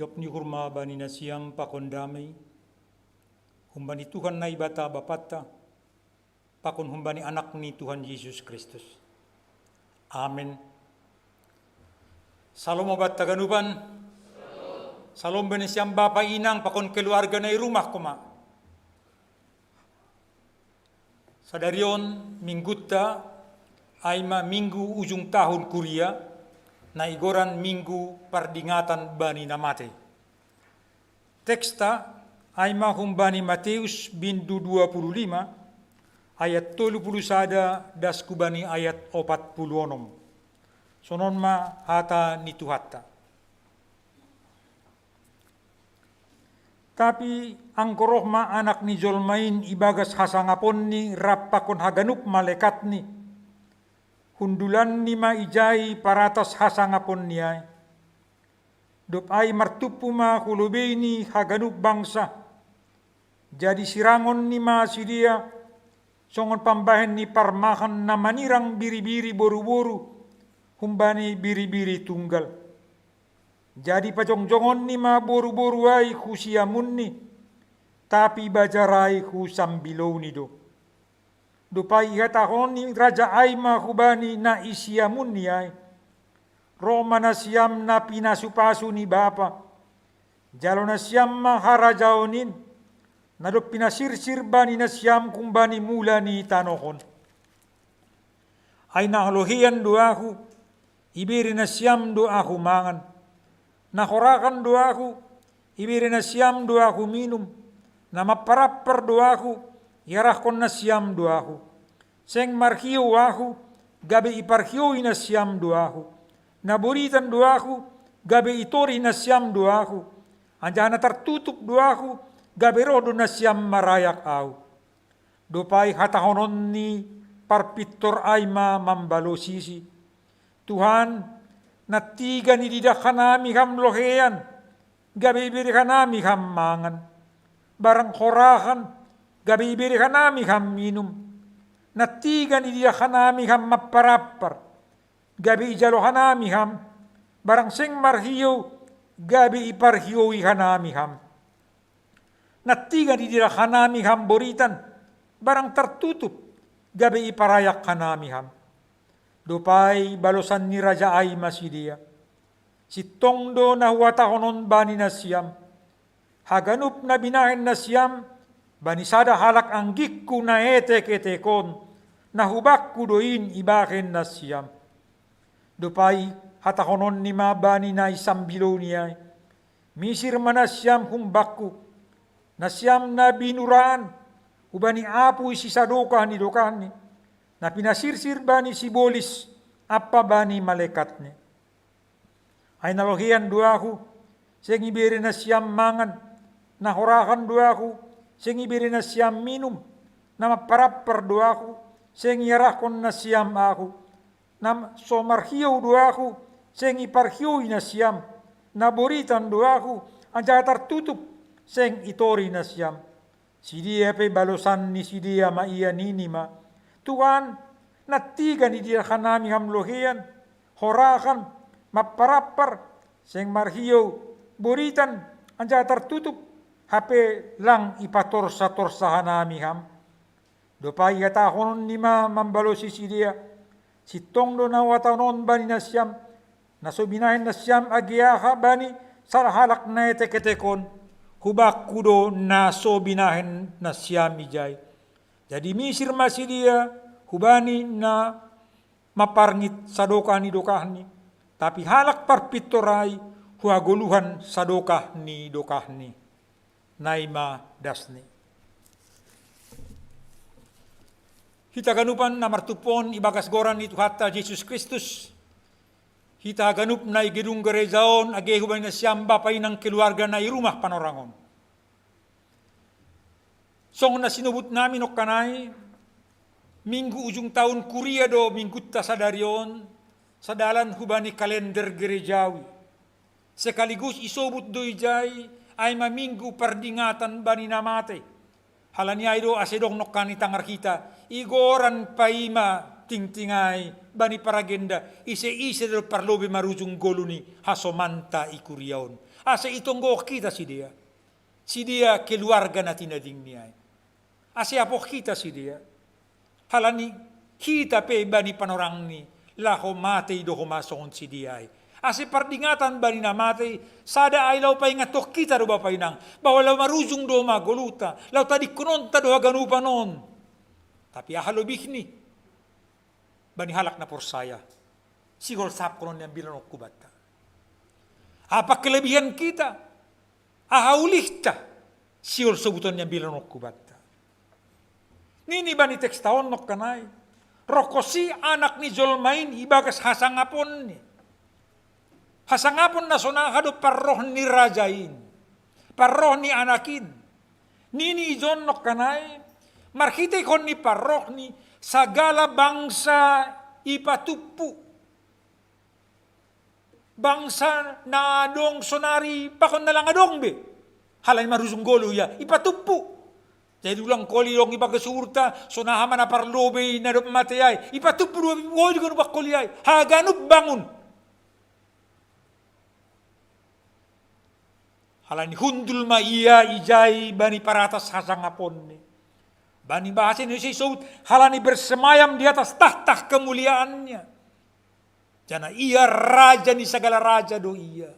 Dop ni uhur ma bani nasiam pakon damei, humbani Tuhan Naibata Bapanta, pakon humbani Anak ni Tuhan Jesus Kristus. Amen. Salom ma banta haganupan. Salom bani nasiam bapa inang pakon keluarga na i rumah homa. Sadari on minggunta ai ma minggu ujung tahun kuria, na igoran minggu pardingatan bani na matei. Teksta ai ma humbani Mateus bindu dua puluh lima, ayat tolu puluh sada das hubani ayat opat puluh onom. Sonon ma hata ni Tuhanta. Tapi anggo roh ma Anak ni jolma in ibagas hasangaponni rap pakon haganup malekatni, hundulanni ma ijai paratas hasangaponni ai. Dob ai martumpu ma hu lobei ni haganup bangsa. Jadi sirangonni ma sidea songon pambahen ni parmahan na manirang biribiri boruboru humbani biribiri tunggal. Jadi pajongjongonni ma boruboru ai hu siamunni, tapi bajar ai hu sambilouni do. Dob ai ihatahon ni raja ai ma hubani na i siamunni ai: Ro ma nasiam na pinasupasu ni Bapa, jalo nasiam ma harajaon in, na dob pinasirsir bani nasiam humbani mula ni tanoh on. Ai na lohean do ahu, ibere nasiam do ahu mangan. Na horahan do ahu, ibere nasiam do ahu minum. Na mamparampar do ahu, iarahkon nasiam do ahu. Seng marhiou ahu, gabe iparhioui nasiam do ahu. Na boritan do ahu, gabe itori nasiam do ahu. Anjaha na tartutup do ahu, gabe roh do nasiam marayak ahu. Dob ai hatahonon ni parpintor ai ma mambalosisi: Tuhan, nantiga nididah hanami ham lohean, gabe ibere hanami ham mangan. Barang horahan, gabe ibere hanami ham minum. Nantiga nididah hanami ham mamparampar, gabe ijalo hanami ham. Barang seng marhiou, gabe iparhioui hanami ham. Nantiga nididah hanami ham boritan, barang tartutup, gabe iparayak hanami ham. Dob ai balosan ni raja ai ma sidea: Sintong do na huhatahon on bani nasiam: Haganup na binahen nasiam bani sada halak anggingku na etek-etek on, na hubakku do in ibahen nasiam. Dob ai hatahononni ma bani na i sambilouni ai: Misir ma nasiam humbakku, nasiam na binuraan hubani apuy sisadokah ni dokahni, na pinasirsir bani sibolis ampa bani malekatni. Ai na lohean do ahu, seng ibere nasiam mangan. Na horahan do ahu, seng ibere nasiam minum. Na mamparampar do ahu, seng iarahkon nasiam ahu. Na so marhiou do ahu, seng iparhioui nasiam. Na boritan do ahu, anjaha tartutup, seng itori nasiam. Sidea pe balosan ni sidea ma ia, nini ma: Tuhan, nantiga nididah hanami ham lohean, horahan, mamparampar, seng marhiou, boritan, anjaha tartutup, hape lang ipatorsa-torsa hanami ham? Dob ai ihatahononni ma mambalosi sidea: Sintong do na huhatahon on bani nasiam, na so binahen nasiam age aha bani sada halak na etek-etek on, hubakku do na so binahen nasiam ijai. Jadi misir ma sidea hubani na mamparngit sadokah ni dokahni, tapi halak parpintor ai hu hagoluhan sadokah ni dokahni. Nai ma dasni. Hita haganupan na martumpu on ibagas goran ni Tuhanta Jesus Kristus, hita haganup na i gedung gereja on, age hubani nasiam bapa inang keluarga na i rumah panorang on. Songon na sinobut nami nongkan ai, minggu ujung tahun kuria do minggunta sadari on, sadalan hubani kalender gerejawi. Sekaligus isobut do ijai, ai ma minggu pardingatan bani na mate. Halani ai do ase dong nongkan i tangar hita, igoran paima tingting ai bani paragenda, ise-ise do parlobei marujung ngolu ni hasomanta i kuria on. Ase itonggohon hita sidea. Sidea keluarga na tinadingni ai. Ase apoh hita sidea. Halani hita pe bani panorangni, laho matei do homa songon sidea ai. Ase pardingatan bani na matei, sada ai laho paingathon hita do bapa inang, bahwa laho marujung do homa goluhta, laho tadingkononta do haganupan on. Tapi aha lobihni? Bani halak na porsaya, sihol sapkon on ni ambilan on hubanta. Apa kelebihan hita? Aha ulihta? Sihol sobuton ni ambilan on hubanta. Nini bani teksta on nongkanai. Roh ho si Anak ni jolma in ibagas hasangaponni. Hasangapon na sonaha do parroh ni raja in, parroh ni anak in. Nini ijon nongkanai, marhiteihon ni parrohni sagala bangsa ipatumpu. Bangsa na adong sonari pakon na lang adong be. Halani marujung goluh ia, ipatumpu. Jadi ulang koli dong ibagas uhurta, sonaha ma na parlobei na dob matei ai, ipatumpu do boi di ganup angkoli ai, haganup bangun. Halani hundul ma ia ijai bani paratas hasangaponni. Bani bahasa Indonesia isobut halani bersemayam di atas tahta kemuliaannya. Jana ia raja ni sagala raja do ia.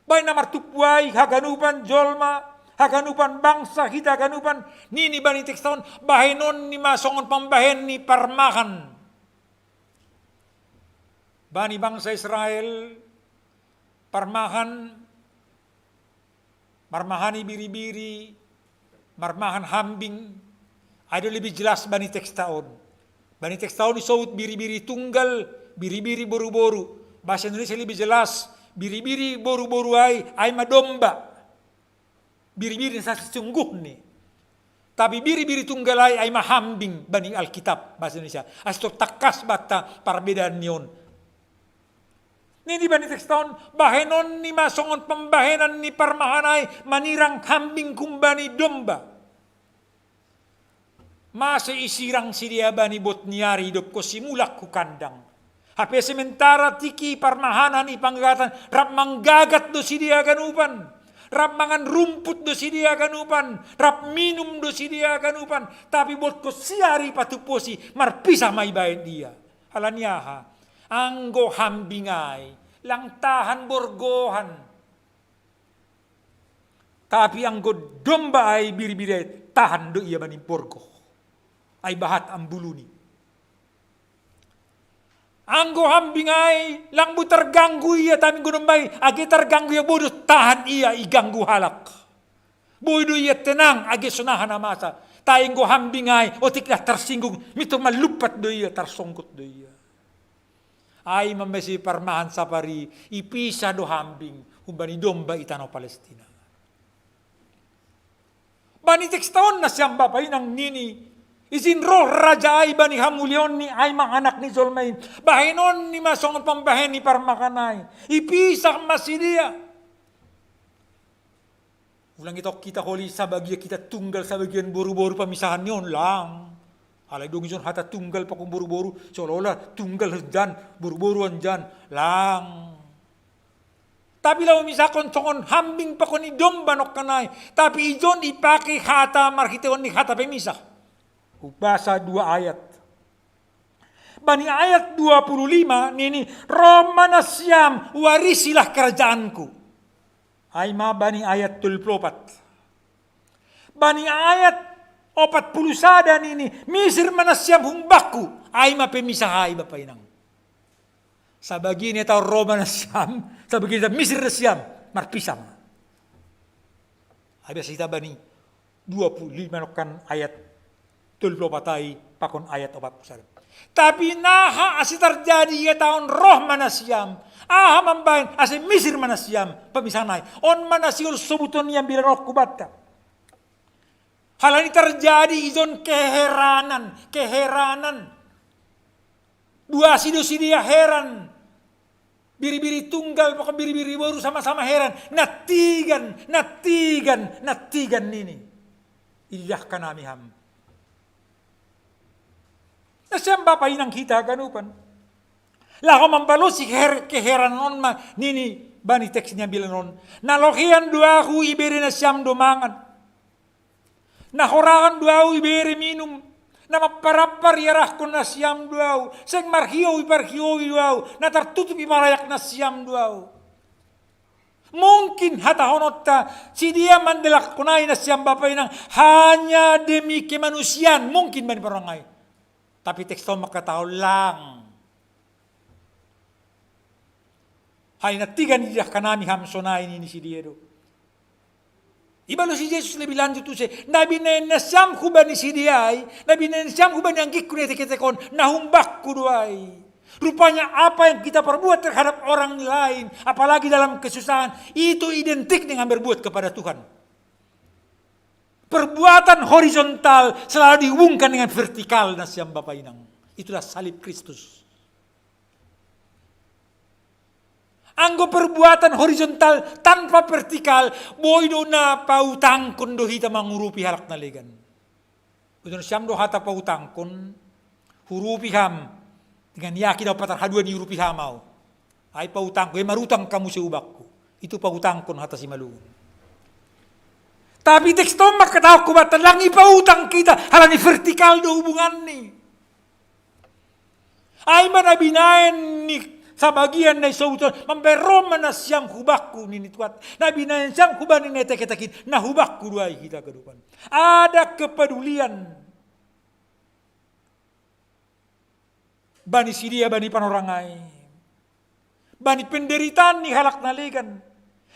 Baen na martumpu ai haganupan jolma, haganupan bangsa, hita haganupan, nini bani teksta on, bahenonni ma songon pambahen ni parmahan. Bani bangsa Israel, parmahan, marmahani biribiri, marmahan hambing, ai do lebih jelas bani teksta on. Bani teksta on isobut biribiri tunggal, biribiri boruboru. Bahasa Indonesia lebih jelas, biribiri boruboru ai, ai ma domba. Biribiri na sasungguhni. Tapi biribiri tunggal ai, ai ma hambing bani Alkitab, bahasa Indonesia. Ase tong tangkas banta parbedaan ni on. Nini bani teksta on, bahenonni ma songon pambahenan ni parmahan ai manirang hambing humbani domba. Mase isirang sidea bani bot ni ari idobhon simulak hu kandang. Hape sementara tingki parmahanan i panggagatan, rap manggagat do sidea haganupan. Rap mangan rumput do sidea haganupan, rap minum do sidea haganupan, tapi bot ho si ari patumpusi, marpisah ma ibaen ia. Halani aha? Anggo hambing ai, lang tahan borgohan. Tapi anggo domba ai, biribiri ai, tahan do ia bani borgoh. Ai bahat ambuluni. Anggo hambing ai, lang boi terganggu ia, tapi anggo domba ai, age terganggu ia, boi do tahan ia iganggu halak. Boi do ia tenang, age sonaha na masa. Tapi anggo hambing ai, otik lah tersinggung, mintor malumpat do ia, tarsonggot do ia. Ai ma mese parmahan sapari, ipisah do hambing humbani domba i tano Palestina. Bani teksta on nasiam bapa inang nini, ijin roh raja ai bani hamuliaonni, ai ma Anak ni jolma in. Bahenonni ma songon pambahen ni parmahan ai. Ipisah ma sidea. Ulang itong hita holi sabagian hita tunggal, sabagian boruboru, pamisahan ni on lang. Alai dong ijon hata tunggal pakon boruboru, seolah-olah tunggal hanjan, boruboru hanjan, lang. Tapi laho misahkon songon hambing pakon i domba nongkanai. Tapi ijon ipake hata marhitehon ni hata pemisah. Hubasa dua ayat. Bani ayat dua puluh lima nini, roh ma nasiam, warisilah kerajaanku. Ai ma bani ayat tolu puluh opat. Bani ayat opat puluh sada nini, misir ma nasiam humbangku. Ai ma pemisah ai bapa inang. Sabagian ia taon roh ma nasiam, sabagian ia taon misir nasiam, marpisah ma. Ai biasa hita bani dua puluh lima nongkan ayat tolu puluh opat ai pakon ayat opat puluh sada. Tapi naha ase tarjadi ia taon roh ma nasiam, aha mambaen ase misir ma nasiam, pamisahan ai. On ma na sihol sobuton ni ambilan on hubanta. Halani tarjadi ijon keheranan, keheranan. Duasi do sidea heran. Biribiri tunggal pakon biribiri boru sama-sama heran. Natigan, natigan, natigan nini. Idiahkan hami ham. Nasiam bapa inang hita haganupan. Laho mambalosi her-, keheranan on ma nini Bani teks ni ambilan on, na lohean do ahu ibere nasiam do mangan. Na horahan do ahu ibere minum. Na mapparappar iarahkon nasiam do ahu. Seng marhiou iparhioi do ahu. Na tartutup iparayak nasiam do ahu. Mungkin hatahononta, sidea mandalakkon ai nasiam Bapa Inang hanya demi kemanusiaan, mungkin bani panorang ai. Tapi teks on mangkatahon lang. Hai nantigan idah kanami ham sonai nini sidea do. Ibalosi Jesus lebih lanjut use, na binahen nasiam hubani sidea ai, na binahen nasiam hubani anggingku na ietek-ietek on, na humbakku do ai. Rupanya apa yang kita perbuat terhadap orang lain, apalagi dalam kesusahan, itu identik dengan berbuat kepada Tuhan. Perbuatan horizontal selalu dihubungkan dengan vertikal nasiam Bapa Inang. Itulah salib Kristus. Anggo perbuatan horizontal tanpa vertikal, boi do na pautangkon do hita mangurupi halak na legan. Ujon siam do hata pautangkon, hurupi ham, dengan yakin au patar haduan iurupi ham au. Ai pautangkon, ai marutang hamu muse hubakku. Itu pautangkon hata Simalungun. Tapi teks on mangkatahon hubanta lang ipautang hita, halani vertikal do hubunganni. Ai ma na binahen ni sabagian na isobut on, mambahen ro ma nasiam hubakku nini Tuhan. Na binahen nasiam hubani na ietek-ietek i, na hubakku do ai hita ganupan. Ada kepedulian bani sidea, bani panorang ai. Bani penderitaan ni halak na legan.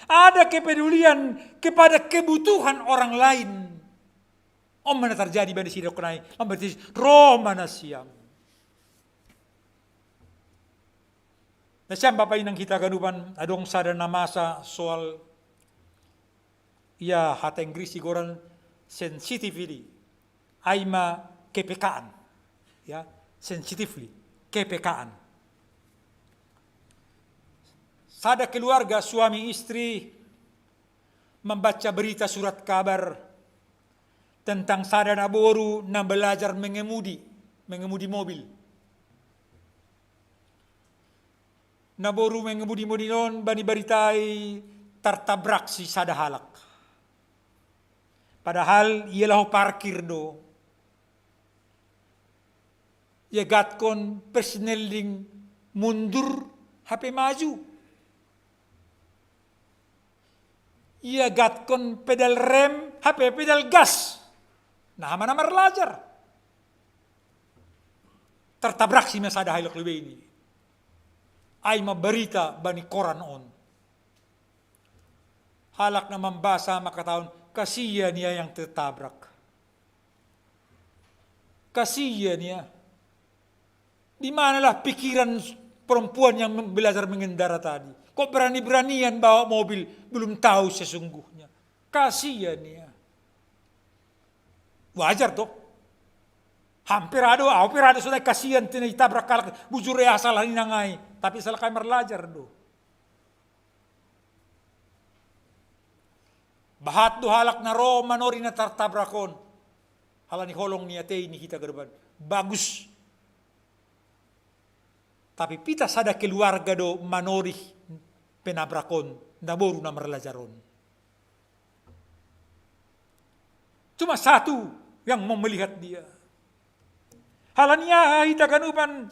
Ada kepedulian kepada kebutuhan orang lain. On ma na tarjadi bani sidea dohot nai, mambahen ro ma nasiam. Nasiam Bapa Inang hita ganupan, adong sada na masa soal, ia hata Inggris igoran sensitivity, ai ma kepekaan. Ya, sensitively, kepekaan. Sada keluarga suami istri membaca berita surat kabar tentang sada naboru na belajar mengemudi, mengemudi mobil. Naboru mengemudi mobil on bani baritai tartabraksi sada halak. Padahal ia laho parkir do. Iagatkonon persneling mundur hape maju. Iagatkonon pedal rem hape pedal gas. Naha ma na marlajar. Tartabraksi ma sada halak lobei ni. Ai ma barita bani koran on. Halak na mambasa mangkatahon, kasian ia yang tertabrak. Kasian ia. Di manalah pikiran perempuan yang belajar mengendara tadi? Kok berani-beranian bawa mobil, belum tahu sesungguhnya. Kasian ia. Wajar toh. Hampir ado, au pe ado sonai kasian tu na itabrak halak, bujur ia salah ni nang ai. Tapi salah ai marlajar do. Bahat do halak na ro manori na tartabrak on. Halani holong ni atei ni hita ganupan. Bagus. Tapi pita sada keluarga do manori penabrak on, naboru na marlajar on. Cuma satu yang mau melihat dia. Halani aha hita ganupan,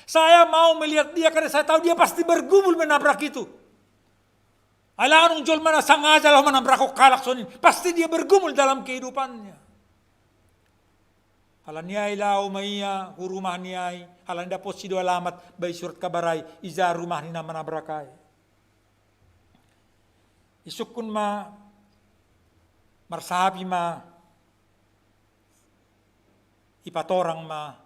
saya mau melihat dia karena saya tahu dia pasti bergumul menabrak itu. Ai lang adong jolma na sangaja laho manabrak halak songon i, pasti dia bergumul dalam kehidupannya. Halani ai laho ma ia hu rumah ni ai, halani dapotsi do alamat, bahen surat kabar ai, ija rumah ni na manabrak ai. Isungkun ma, marsahapi ma, ipatorang ma,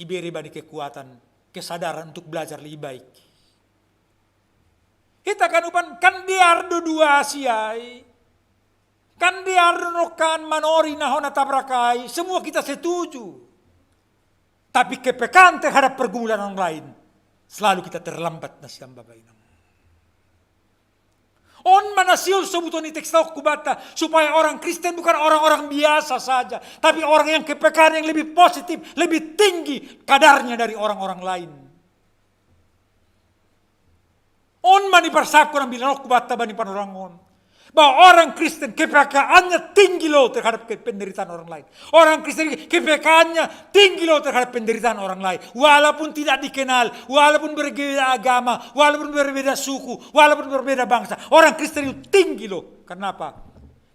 ibere bani kekuatan, kesadaran untuk belajar lebih baik. Hita ganupan kan dear do dua asi ai. Kan dear do nongkan manori na hona tabrak ai, semua kita setuju. Tapi kepekaan terhadap pergumulan orang lain, selalu kita terlambat nasiam Bapa Inang. On ma na sihol sobuton ni teks on hubanta, supaya orang Kristen bukan orang-orang biasa saja, tapi orang yang kepekaan yang lebih positif, lebih tinggi kadarnya dari orang-orang lain. On ma niparsapkon ambilan on ku banta bani panorang on, bahwa orang Kristen kepekaannya tinggi loh terhadap ke-, penderitaan orang lain. Orang Kristen kepekaannya tinggi loh terhadap penderitaan orang lain. Walaupun tidak dikenal, walaupun berbeda agama, walaupun berbeda suku, walaupun berbeda bangsa, orang Kristen itu tinggi loh. Kenapa?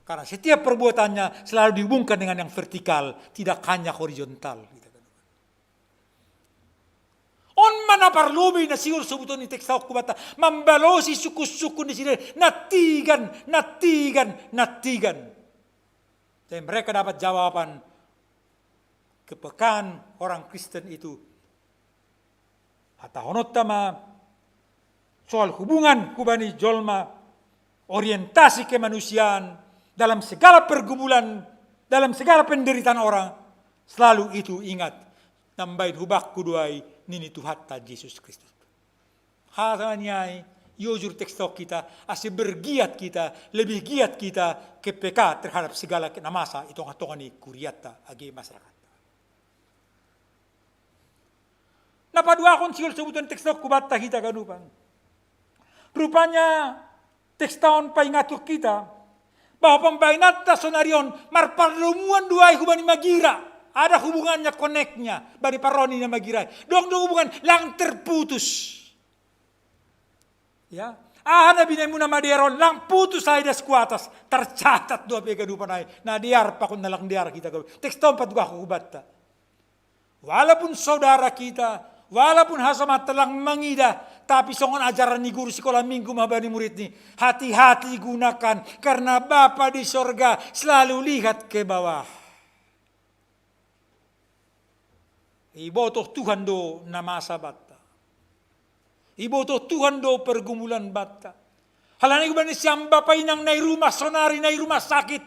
Karena setiap perbuatannya selalu dihubungkan dengan yang vertikal, tidak hanya horizontal. On ma na parlobei na sihol sobuton ni teks on ku banta, mambalosi sungkun-sungkun ni sidea, na tigan, na tigan, na tigan. Jadi mereka dapat jawaban kepekaan orang Kristen itu. Hatahononta ma soal hubungan hubani jolma, orientasi kemanusiaan dalam segala pergumulan, dalam segala penderitaan orang, selalu itu ingat, nambahen hubakku do ai nini Tuhanta Jesus Kristus. Hata ni ai, iojur teks on hita, ase bergiat hita, lebih giat hita kepeka terhadap segala na masa i tonga-tonga ni kurianta age masyarakat. Na paduahon sihol sobuton teks on ku banta hita ganupan. Rupanya teks on paingathon hita bahwa pambahenanta sonari on marpardomuan do ai hubani magira. Ada hubungannya, koneknya bani parrohani na magira. Dong do hubungan, lang terputus. Ya, aha na binahenmu na madear on, lang putus ai das ku atas, tercatat do ai pe ganupan ai, na dear pakon na lang dear hita ganupan. Teks on patugahon ku banta. Walaupun saudara hita, walaupun hasoman lang mangidah, tapi songon ajaran ni guru sikola minggu ma bani muridni, hati-hati gunakan, karena Bapa di sorga selalu lihat ke bawah. Iboto Tuhan do na masa banta. Iboto Tuhan do pergumulan banta. Halani hubani sian bapa inang na i rumah sonari, na i rumah sakit,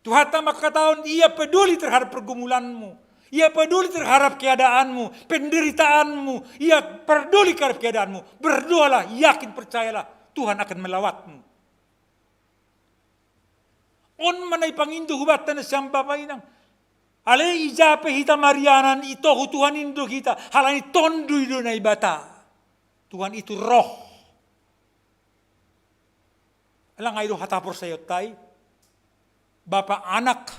Tuhanta mangkatahon Ia peduli terhadap pergumulanmu. Ia peduli terhadap keadaanmu, penderitaanmu. Ia peduli terhadap keadaanmu. Berdoalah, yakin, percayalah, Tuhan akan melawatmu. On ma na ipangindo hubanta na sian bapa inang. Alai ija pe hita marianan, i togu Tuhan i do hita, halani Tonduy do Naibata. Tuhan itu roh. Lang ai do hata haporsayaonta i? Bapa, Anak,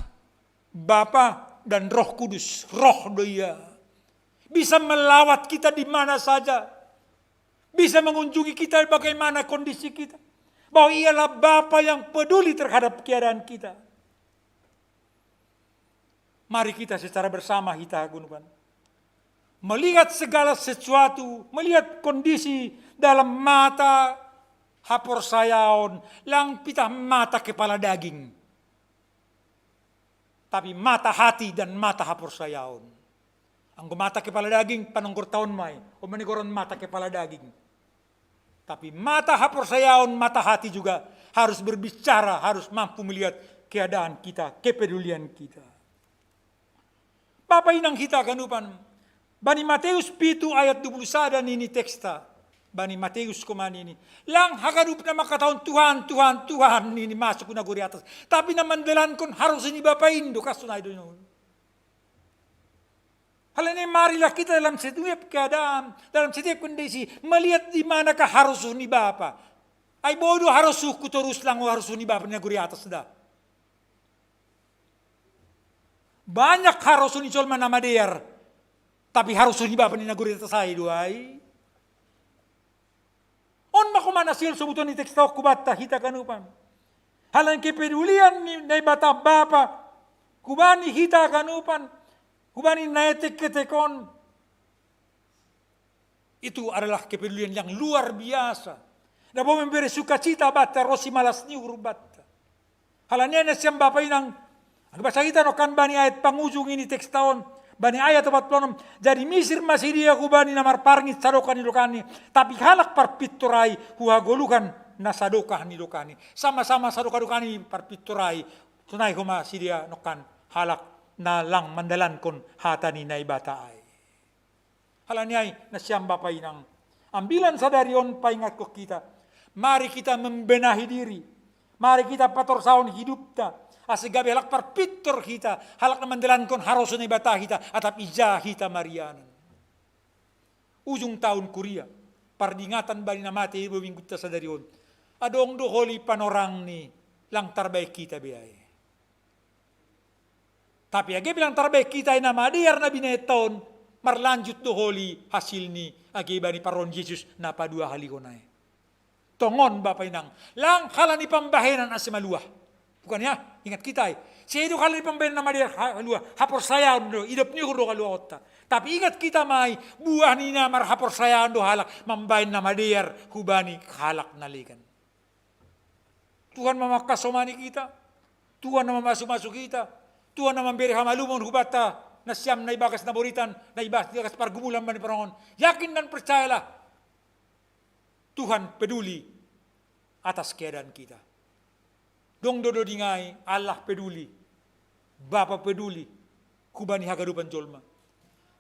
Bapa, dan Roh Kudus. Roh do Ia. Bisa melawat kita di mana saja. Bisa mengunjungi kita bagaimana kondisi kita. Bahwa Ialah Bapa yang peduli terhadap keadaan kita. Mari kita secara bersama hita haganupan melihat segala sesuatu, melihat kondisi dalam mata haporsayaon, lang pitah mata kepala daging, tapi mata hati dan mata haporsayaon. Anggo mata kepala daging, panonggorta on ma i, on ma nigoran mata kepala daging. Tapi mata haporsayaon, mata hati juga harus berbicara, harus mampu melihat keadaan kita, kepedulian kita. Bapa inang hita haganupan, bani Mateus pitu ayat dua puluh sada nini teksta, bani Mateus koma nini, lang haganup na mangkatahon Tuhan, Tuhan, Tuhan nini masuk hu nagori atas, tapi na mandalankon harosuh ni Bapa in do, kasu nai do. Halani marilah kita dalam setiap keadaan, dalam setiap kondisi, melihat di manakah harosuh ni Bapa. Ai boi do harosuhku torus, lang harosuh ni Bapa na nagori atas da. Banyak harosuh ni jolma na madear, tapi harosuh ni Bapa na nagori atas ai do ai. On ma homa na sihol sobuton ni teksta on hubanta hita haganupan. Halani kepedulian ni Naibata Bapa hubani hita haganupan, hubani na etek-etek on, itu adalah kepedulian yang luar biasa. Na boi memberi sukacita banta, ro simalas ni uhur banta. Halani ai nasiam bapa inang, anggo basa hita nongkan bani ayat pangujung i ni teksta on, bani ayat opat pulu onom, jadi misir ma sidea hubani na marparngit sadokah ni dokahni, tapi halak parpintor ai hu hagoluhan na sadokah ni dokahni. Sama-sama sadokah-dokah ni parpintor ai, sonai homa sidea nongkan halak na lang mandalankon hata ni Naibata ai. Halani ai nasiam bapa inang, ambilan sadari on paingathon hita, mari kita membenahi diri, mari kita patorsahon hidupta, ase gabe halak parpintor hita, halak na mandalankon harosuh ni Naibata hita, atap ija hita marianan. Ujung tahun kuria, pardingatan bani na mate i do minggunta sadari on. Adong do holi panorangni, lang tarbaen hita be ai. Tapi age pe lang tarbaen hita i na madear na binaenta on, marlanjut do holi hasilni age bani parrohahon Jesus na paduahalihon ai. Tongon bapa inang, lang halani pambahenan ase maluah. Bukan ya, ingat hita i. Sai do halani pambahenan na madear ha-, maluah, haporsayaon do, idop ni uhur do haluahonta. Tapi ingat hita ma i, buah ni na marhaporsayaon do halak mambahen na madear hubani halak na legan. Tuhan ma mangkasomani hita, Tuhan ma mamasumasu hita, Tuhan ma mambere hamalumon hubanta, nasiam na ibagas naboritan, na ibagas pargumulan bani parrohahon. Yakin dan percayalah, Tuhan peduli atas keadaan kita. Dong do doding ai, Allah peduli, Bapa peduli hubani haganupan jolma.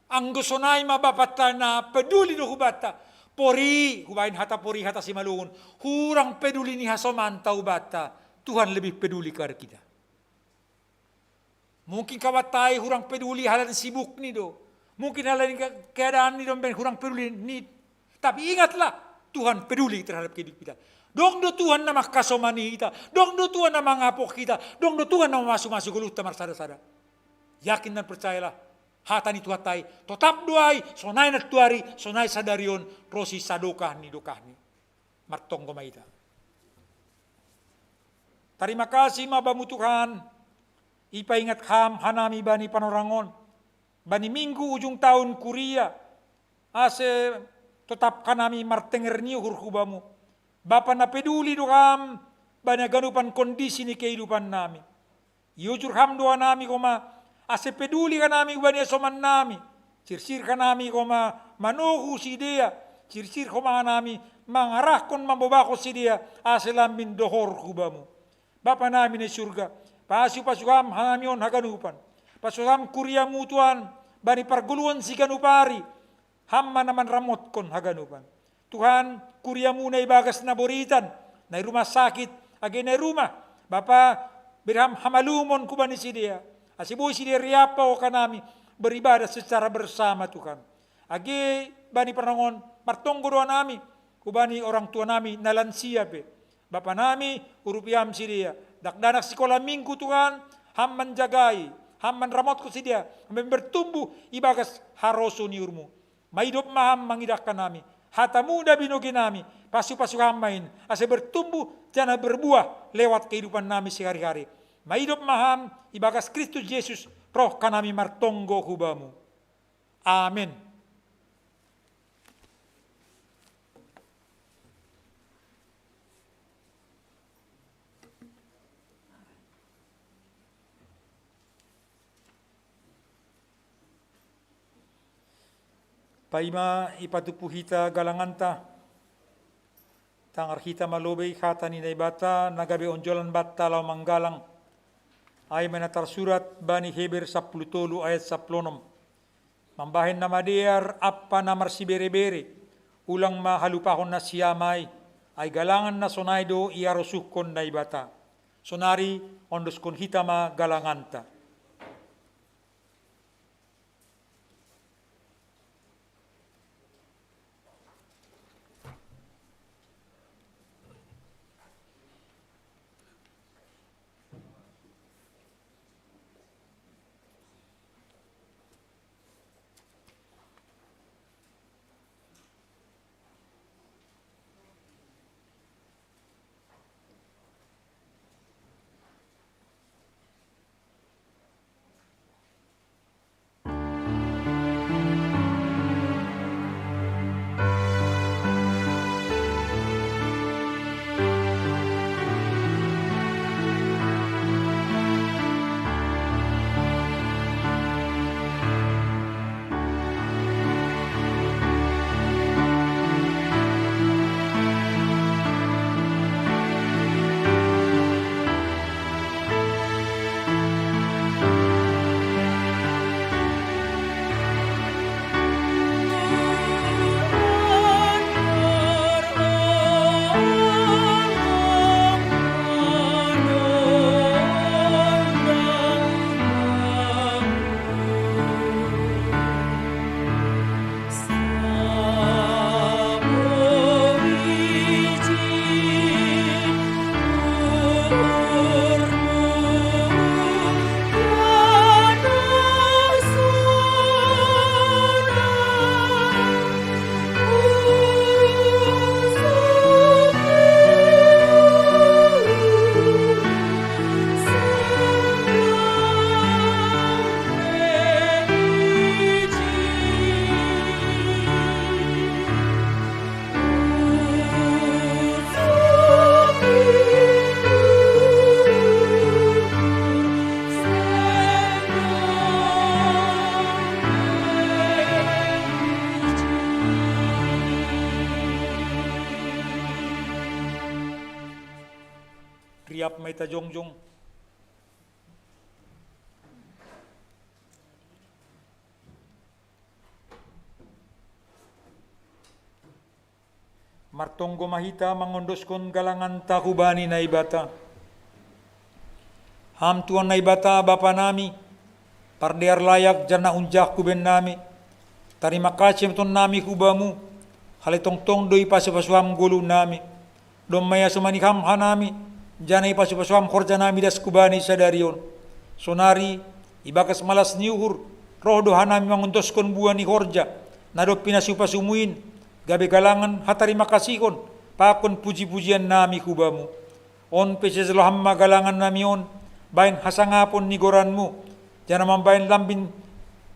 Anggo sonai ma Bapanta na peduli do hubanta, pori, hubaen hata pori, hata simalungun, hurang peduli ni hasomanta hubanta, Tuhan lebih peduli kepada kita. Mungkin kabanta i hurang peduli halani sibukni do. Mungkin halani ke-, keadaanni do umbaen hurang peduli ni. Tapi ingatlah, Tuhan peduli terhadap kehidupan kita. Dong do Tuhan na mangkasomani hita, dong do Tuhan na mangapok hita, dong do Tuhan na mamasumasu goluhta marsada-sada. Yakin dan percayalah, hata ni Tuhanta i, totap do ai, sonai nantuari, sonai sadari on, ro si sadokah ni dokahni. Martonggo ma hita. Tarima kasih ma Bamu Tuhan, ipaingat Ham hanami bani panorang on, bani minggu ujung taon kuria, ase totap hanami martenger ni uhur hu Bamu. Bapa na peduli do Ham bani haganupan kondisi ni kehidupan nami. Iujur Ham do hanami homa, ase peduli hanami hubani hasoman nami. Sirsir hanami homa manohu sidea, sirsir homa hanami mangarahkon mambobahon sidea, ase lambin dohor hu Bamu. Bapa nami na i surga, pasupasu Ham hanami on haganupan. Pasupasu Ham kuriaMu Tuhan, bani pargoluhon siganup ari, Ham ma na manramotkon haganupan. Tuhan, kuriaMu na ibagas naboritan, na i rumah sakit, age na i rumah, Bapa, bere Ham hamalumon hubani sidea, ase boi sidea riap paboahon hanami beribadah secara bersama Tuhan. Age bani panorang on, martonggo do hanami hubani orang tua nami na lansia pe. Bapa nami, urupi Ham sidea, dakdanak sikola minggu Tuhan, Ham manjagai, Ham manramotkon sidea, Ham bertumbuh ibagas harosuh ni uhurMu. Maidop ma Ham mangidah hanami, hataMu na binoge nami, pasupasu Ham ma in, ase bertumbuh janah berbuah lewat kehidupan nami sehari-hari. Maidop ma Ham, ibagas Kristus Jesus, roh hanami martonggo hu Bamu. Amen. Paima ipatumpu hita galanganta, tangar hita ma lobei hata ni Naibata na gabe onjolan banta laho manggalang. Ai ma na tarsurat bani Heber sampulu tolu ayat sampulu onom. Mambahen na madear ampa na marsibere-bere, ulang ma halupahon nasiam ai, ai galangan na sonai do iarosuhkon Naibata. Sonari ondoskon hita ma galanganta. Siap ma hita jongjong. Martonggo ma hita mangondoskon galanganta hubani Naibata. Ham Tuhan Naibata Bapa nami, pardear layak janah unjak huben nami, tarima kasih ma tuan nami hubamu, halani tongtong do ipasu-pasu ham goluh nami. Domma iasomani ham hanami, janah ipasu-pasu ham horja nami das hubani sadari on. Sonari, ibagas malas ni uhur, roh do hanami mangondoskon buah ni horja na dob pinasu-pasumu in, gabe galangan hatarima kasihon pakon puji-pujian nami hubamu. On pe sijalo ham ma galangan nami on, bahen hasangapon ni goranmu, janah mambahen lambin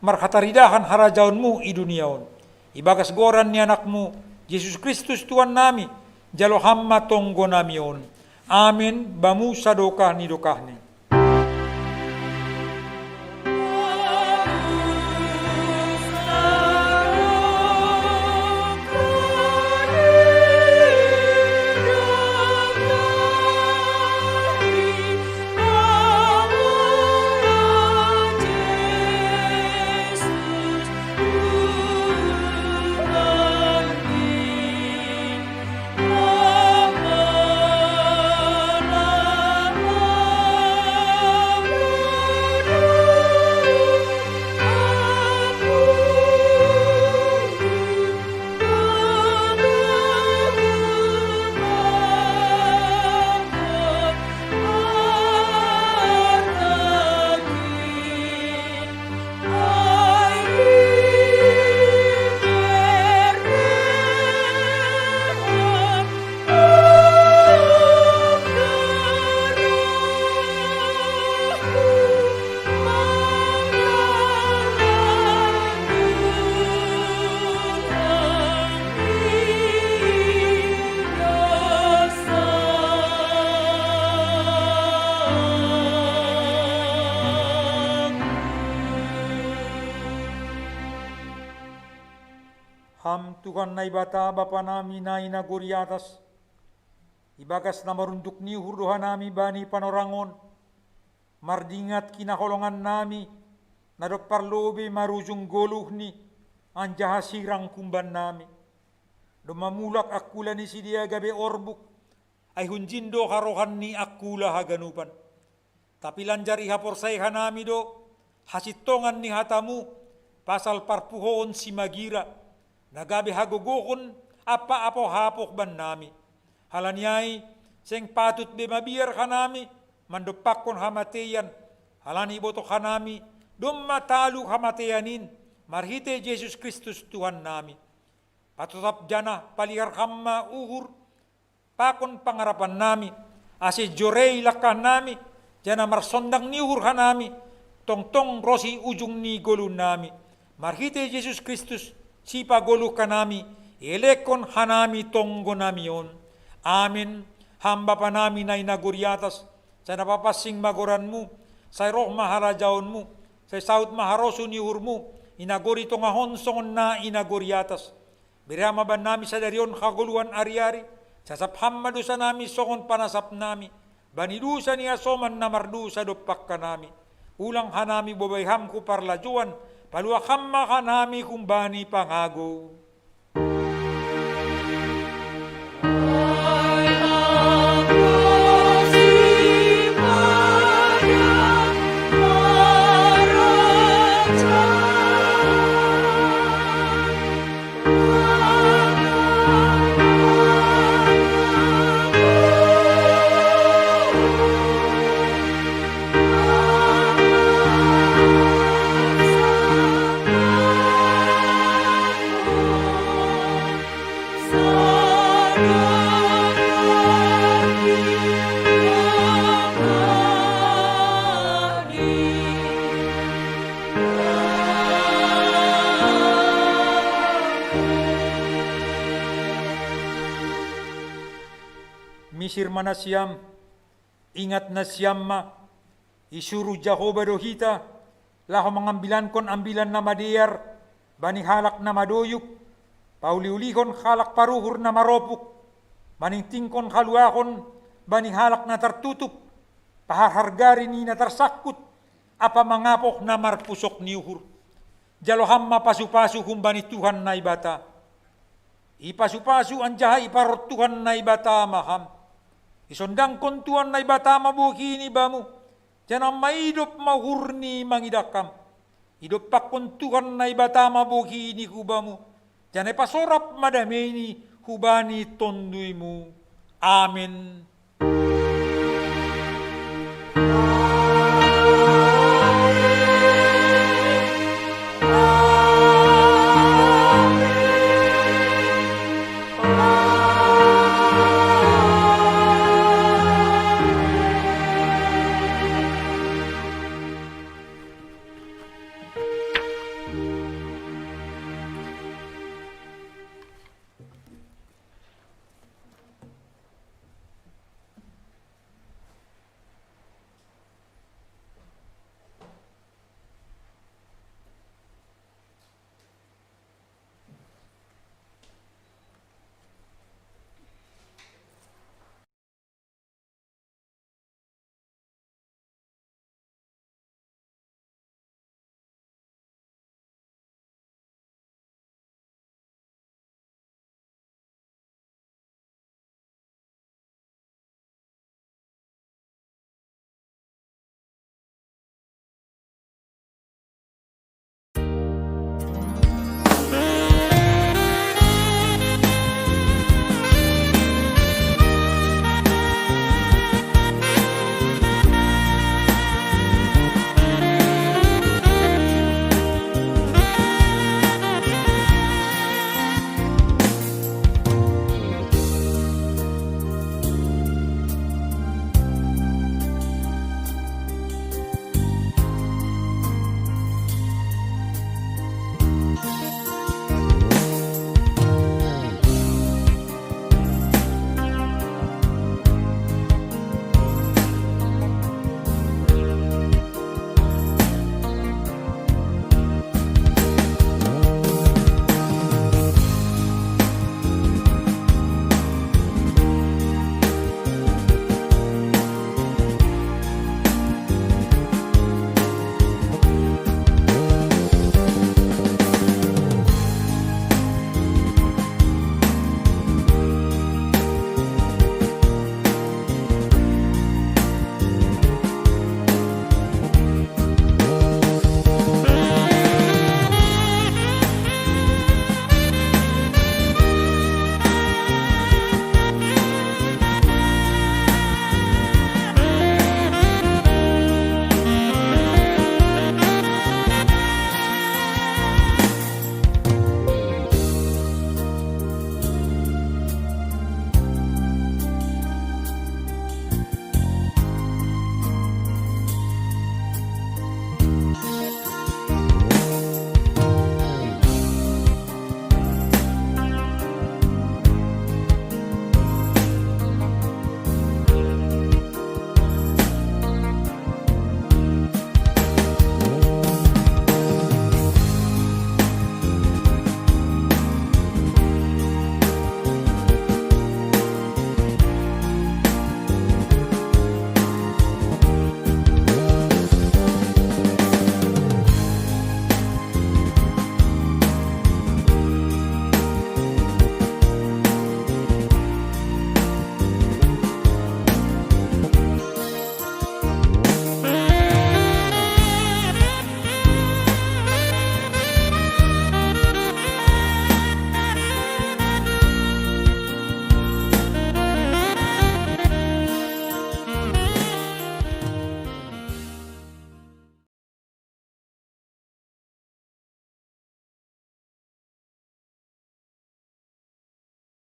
marhataridahan harajaonmu i dunia on. Ibagas goran ni Anakmu, Jesus Kristus Tuhan nami, jalo ham ma tonggo nami on. Amen, bamu sadokah ni dokahni. Ham Tuhan Naibata Bapa nami na i nagori atas, ibagas na marunduk ni uhur do hanami bani panorang on, mardingat hinaholongan nami, na dob parlobei marujung goluhni, anjaha sirang humban nami. Domma mulak angkula ni sidea gabe orbuk, ai hunjin do harohan ni angkula haganupan. Tapi lanjar ihaporsayai hanami do hasintongan ni hatamu pasal parpuhoon simagira, na gabe hagogohon ampa apoh-apoh bannami. Halani ai, seng patut be mabiar hanami mandompakkon hamateian, halani ibotoh hanami domma talu hamateian in marhitei Jesus Kristus Tuhan nami. Patotap janah palihar ham ma uhur pakon pangarapan nami, ase jorei langkah nami, janah marsondang ni uhur hanami, tongtong ronsi ujung ni goluh nami. Marhitei Jesus Kristus, Sipagoluh hanami, ielekkon hanami tonggo nami on. Amen. Ham Bapa nami na i nagori atas, sai na papansing ma goranmu, sai roh ma harajaonmu, sai saud ma harosuh ni uhurmu, i nagori tongah on songon na i nagori atas. Bere ma bannami sadari on hagoluhan ari-ari, sasap ham ma dousa nami songon panasap nami bani dousa ni hasoman na mardosa dompak hanami. Ulang hanami bobai ham hu parlajouan, paluah ham ma hanami humbani pangagou. Misir ma nasiam, ingat nasiam ma, isuruh Jahowa do hita, laho mangambilankon ambilan na madear bani halak na madoyuk, pauli-ulihon halak paruhur na maropuk, maningtingkon haluahon bani halak na tartutup, paharhargari ni na tarsangkut, ampa mangapoh na marpusok ni uhur. Jalo ham ma pasupasu humbani Tuhan Naibata. Ipasupasu anjaha iparorot Tuhan Naibata ma ham. Isondangkon Tuhan Naibata ma bohini bamu, janah maidop ma uhurni mangidah ham. Idompakkon Tuhan Naibata ma bohini hu bamu, janah ipasorap ma dameini hubani tonduymu. Amen.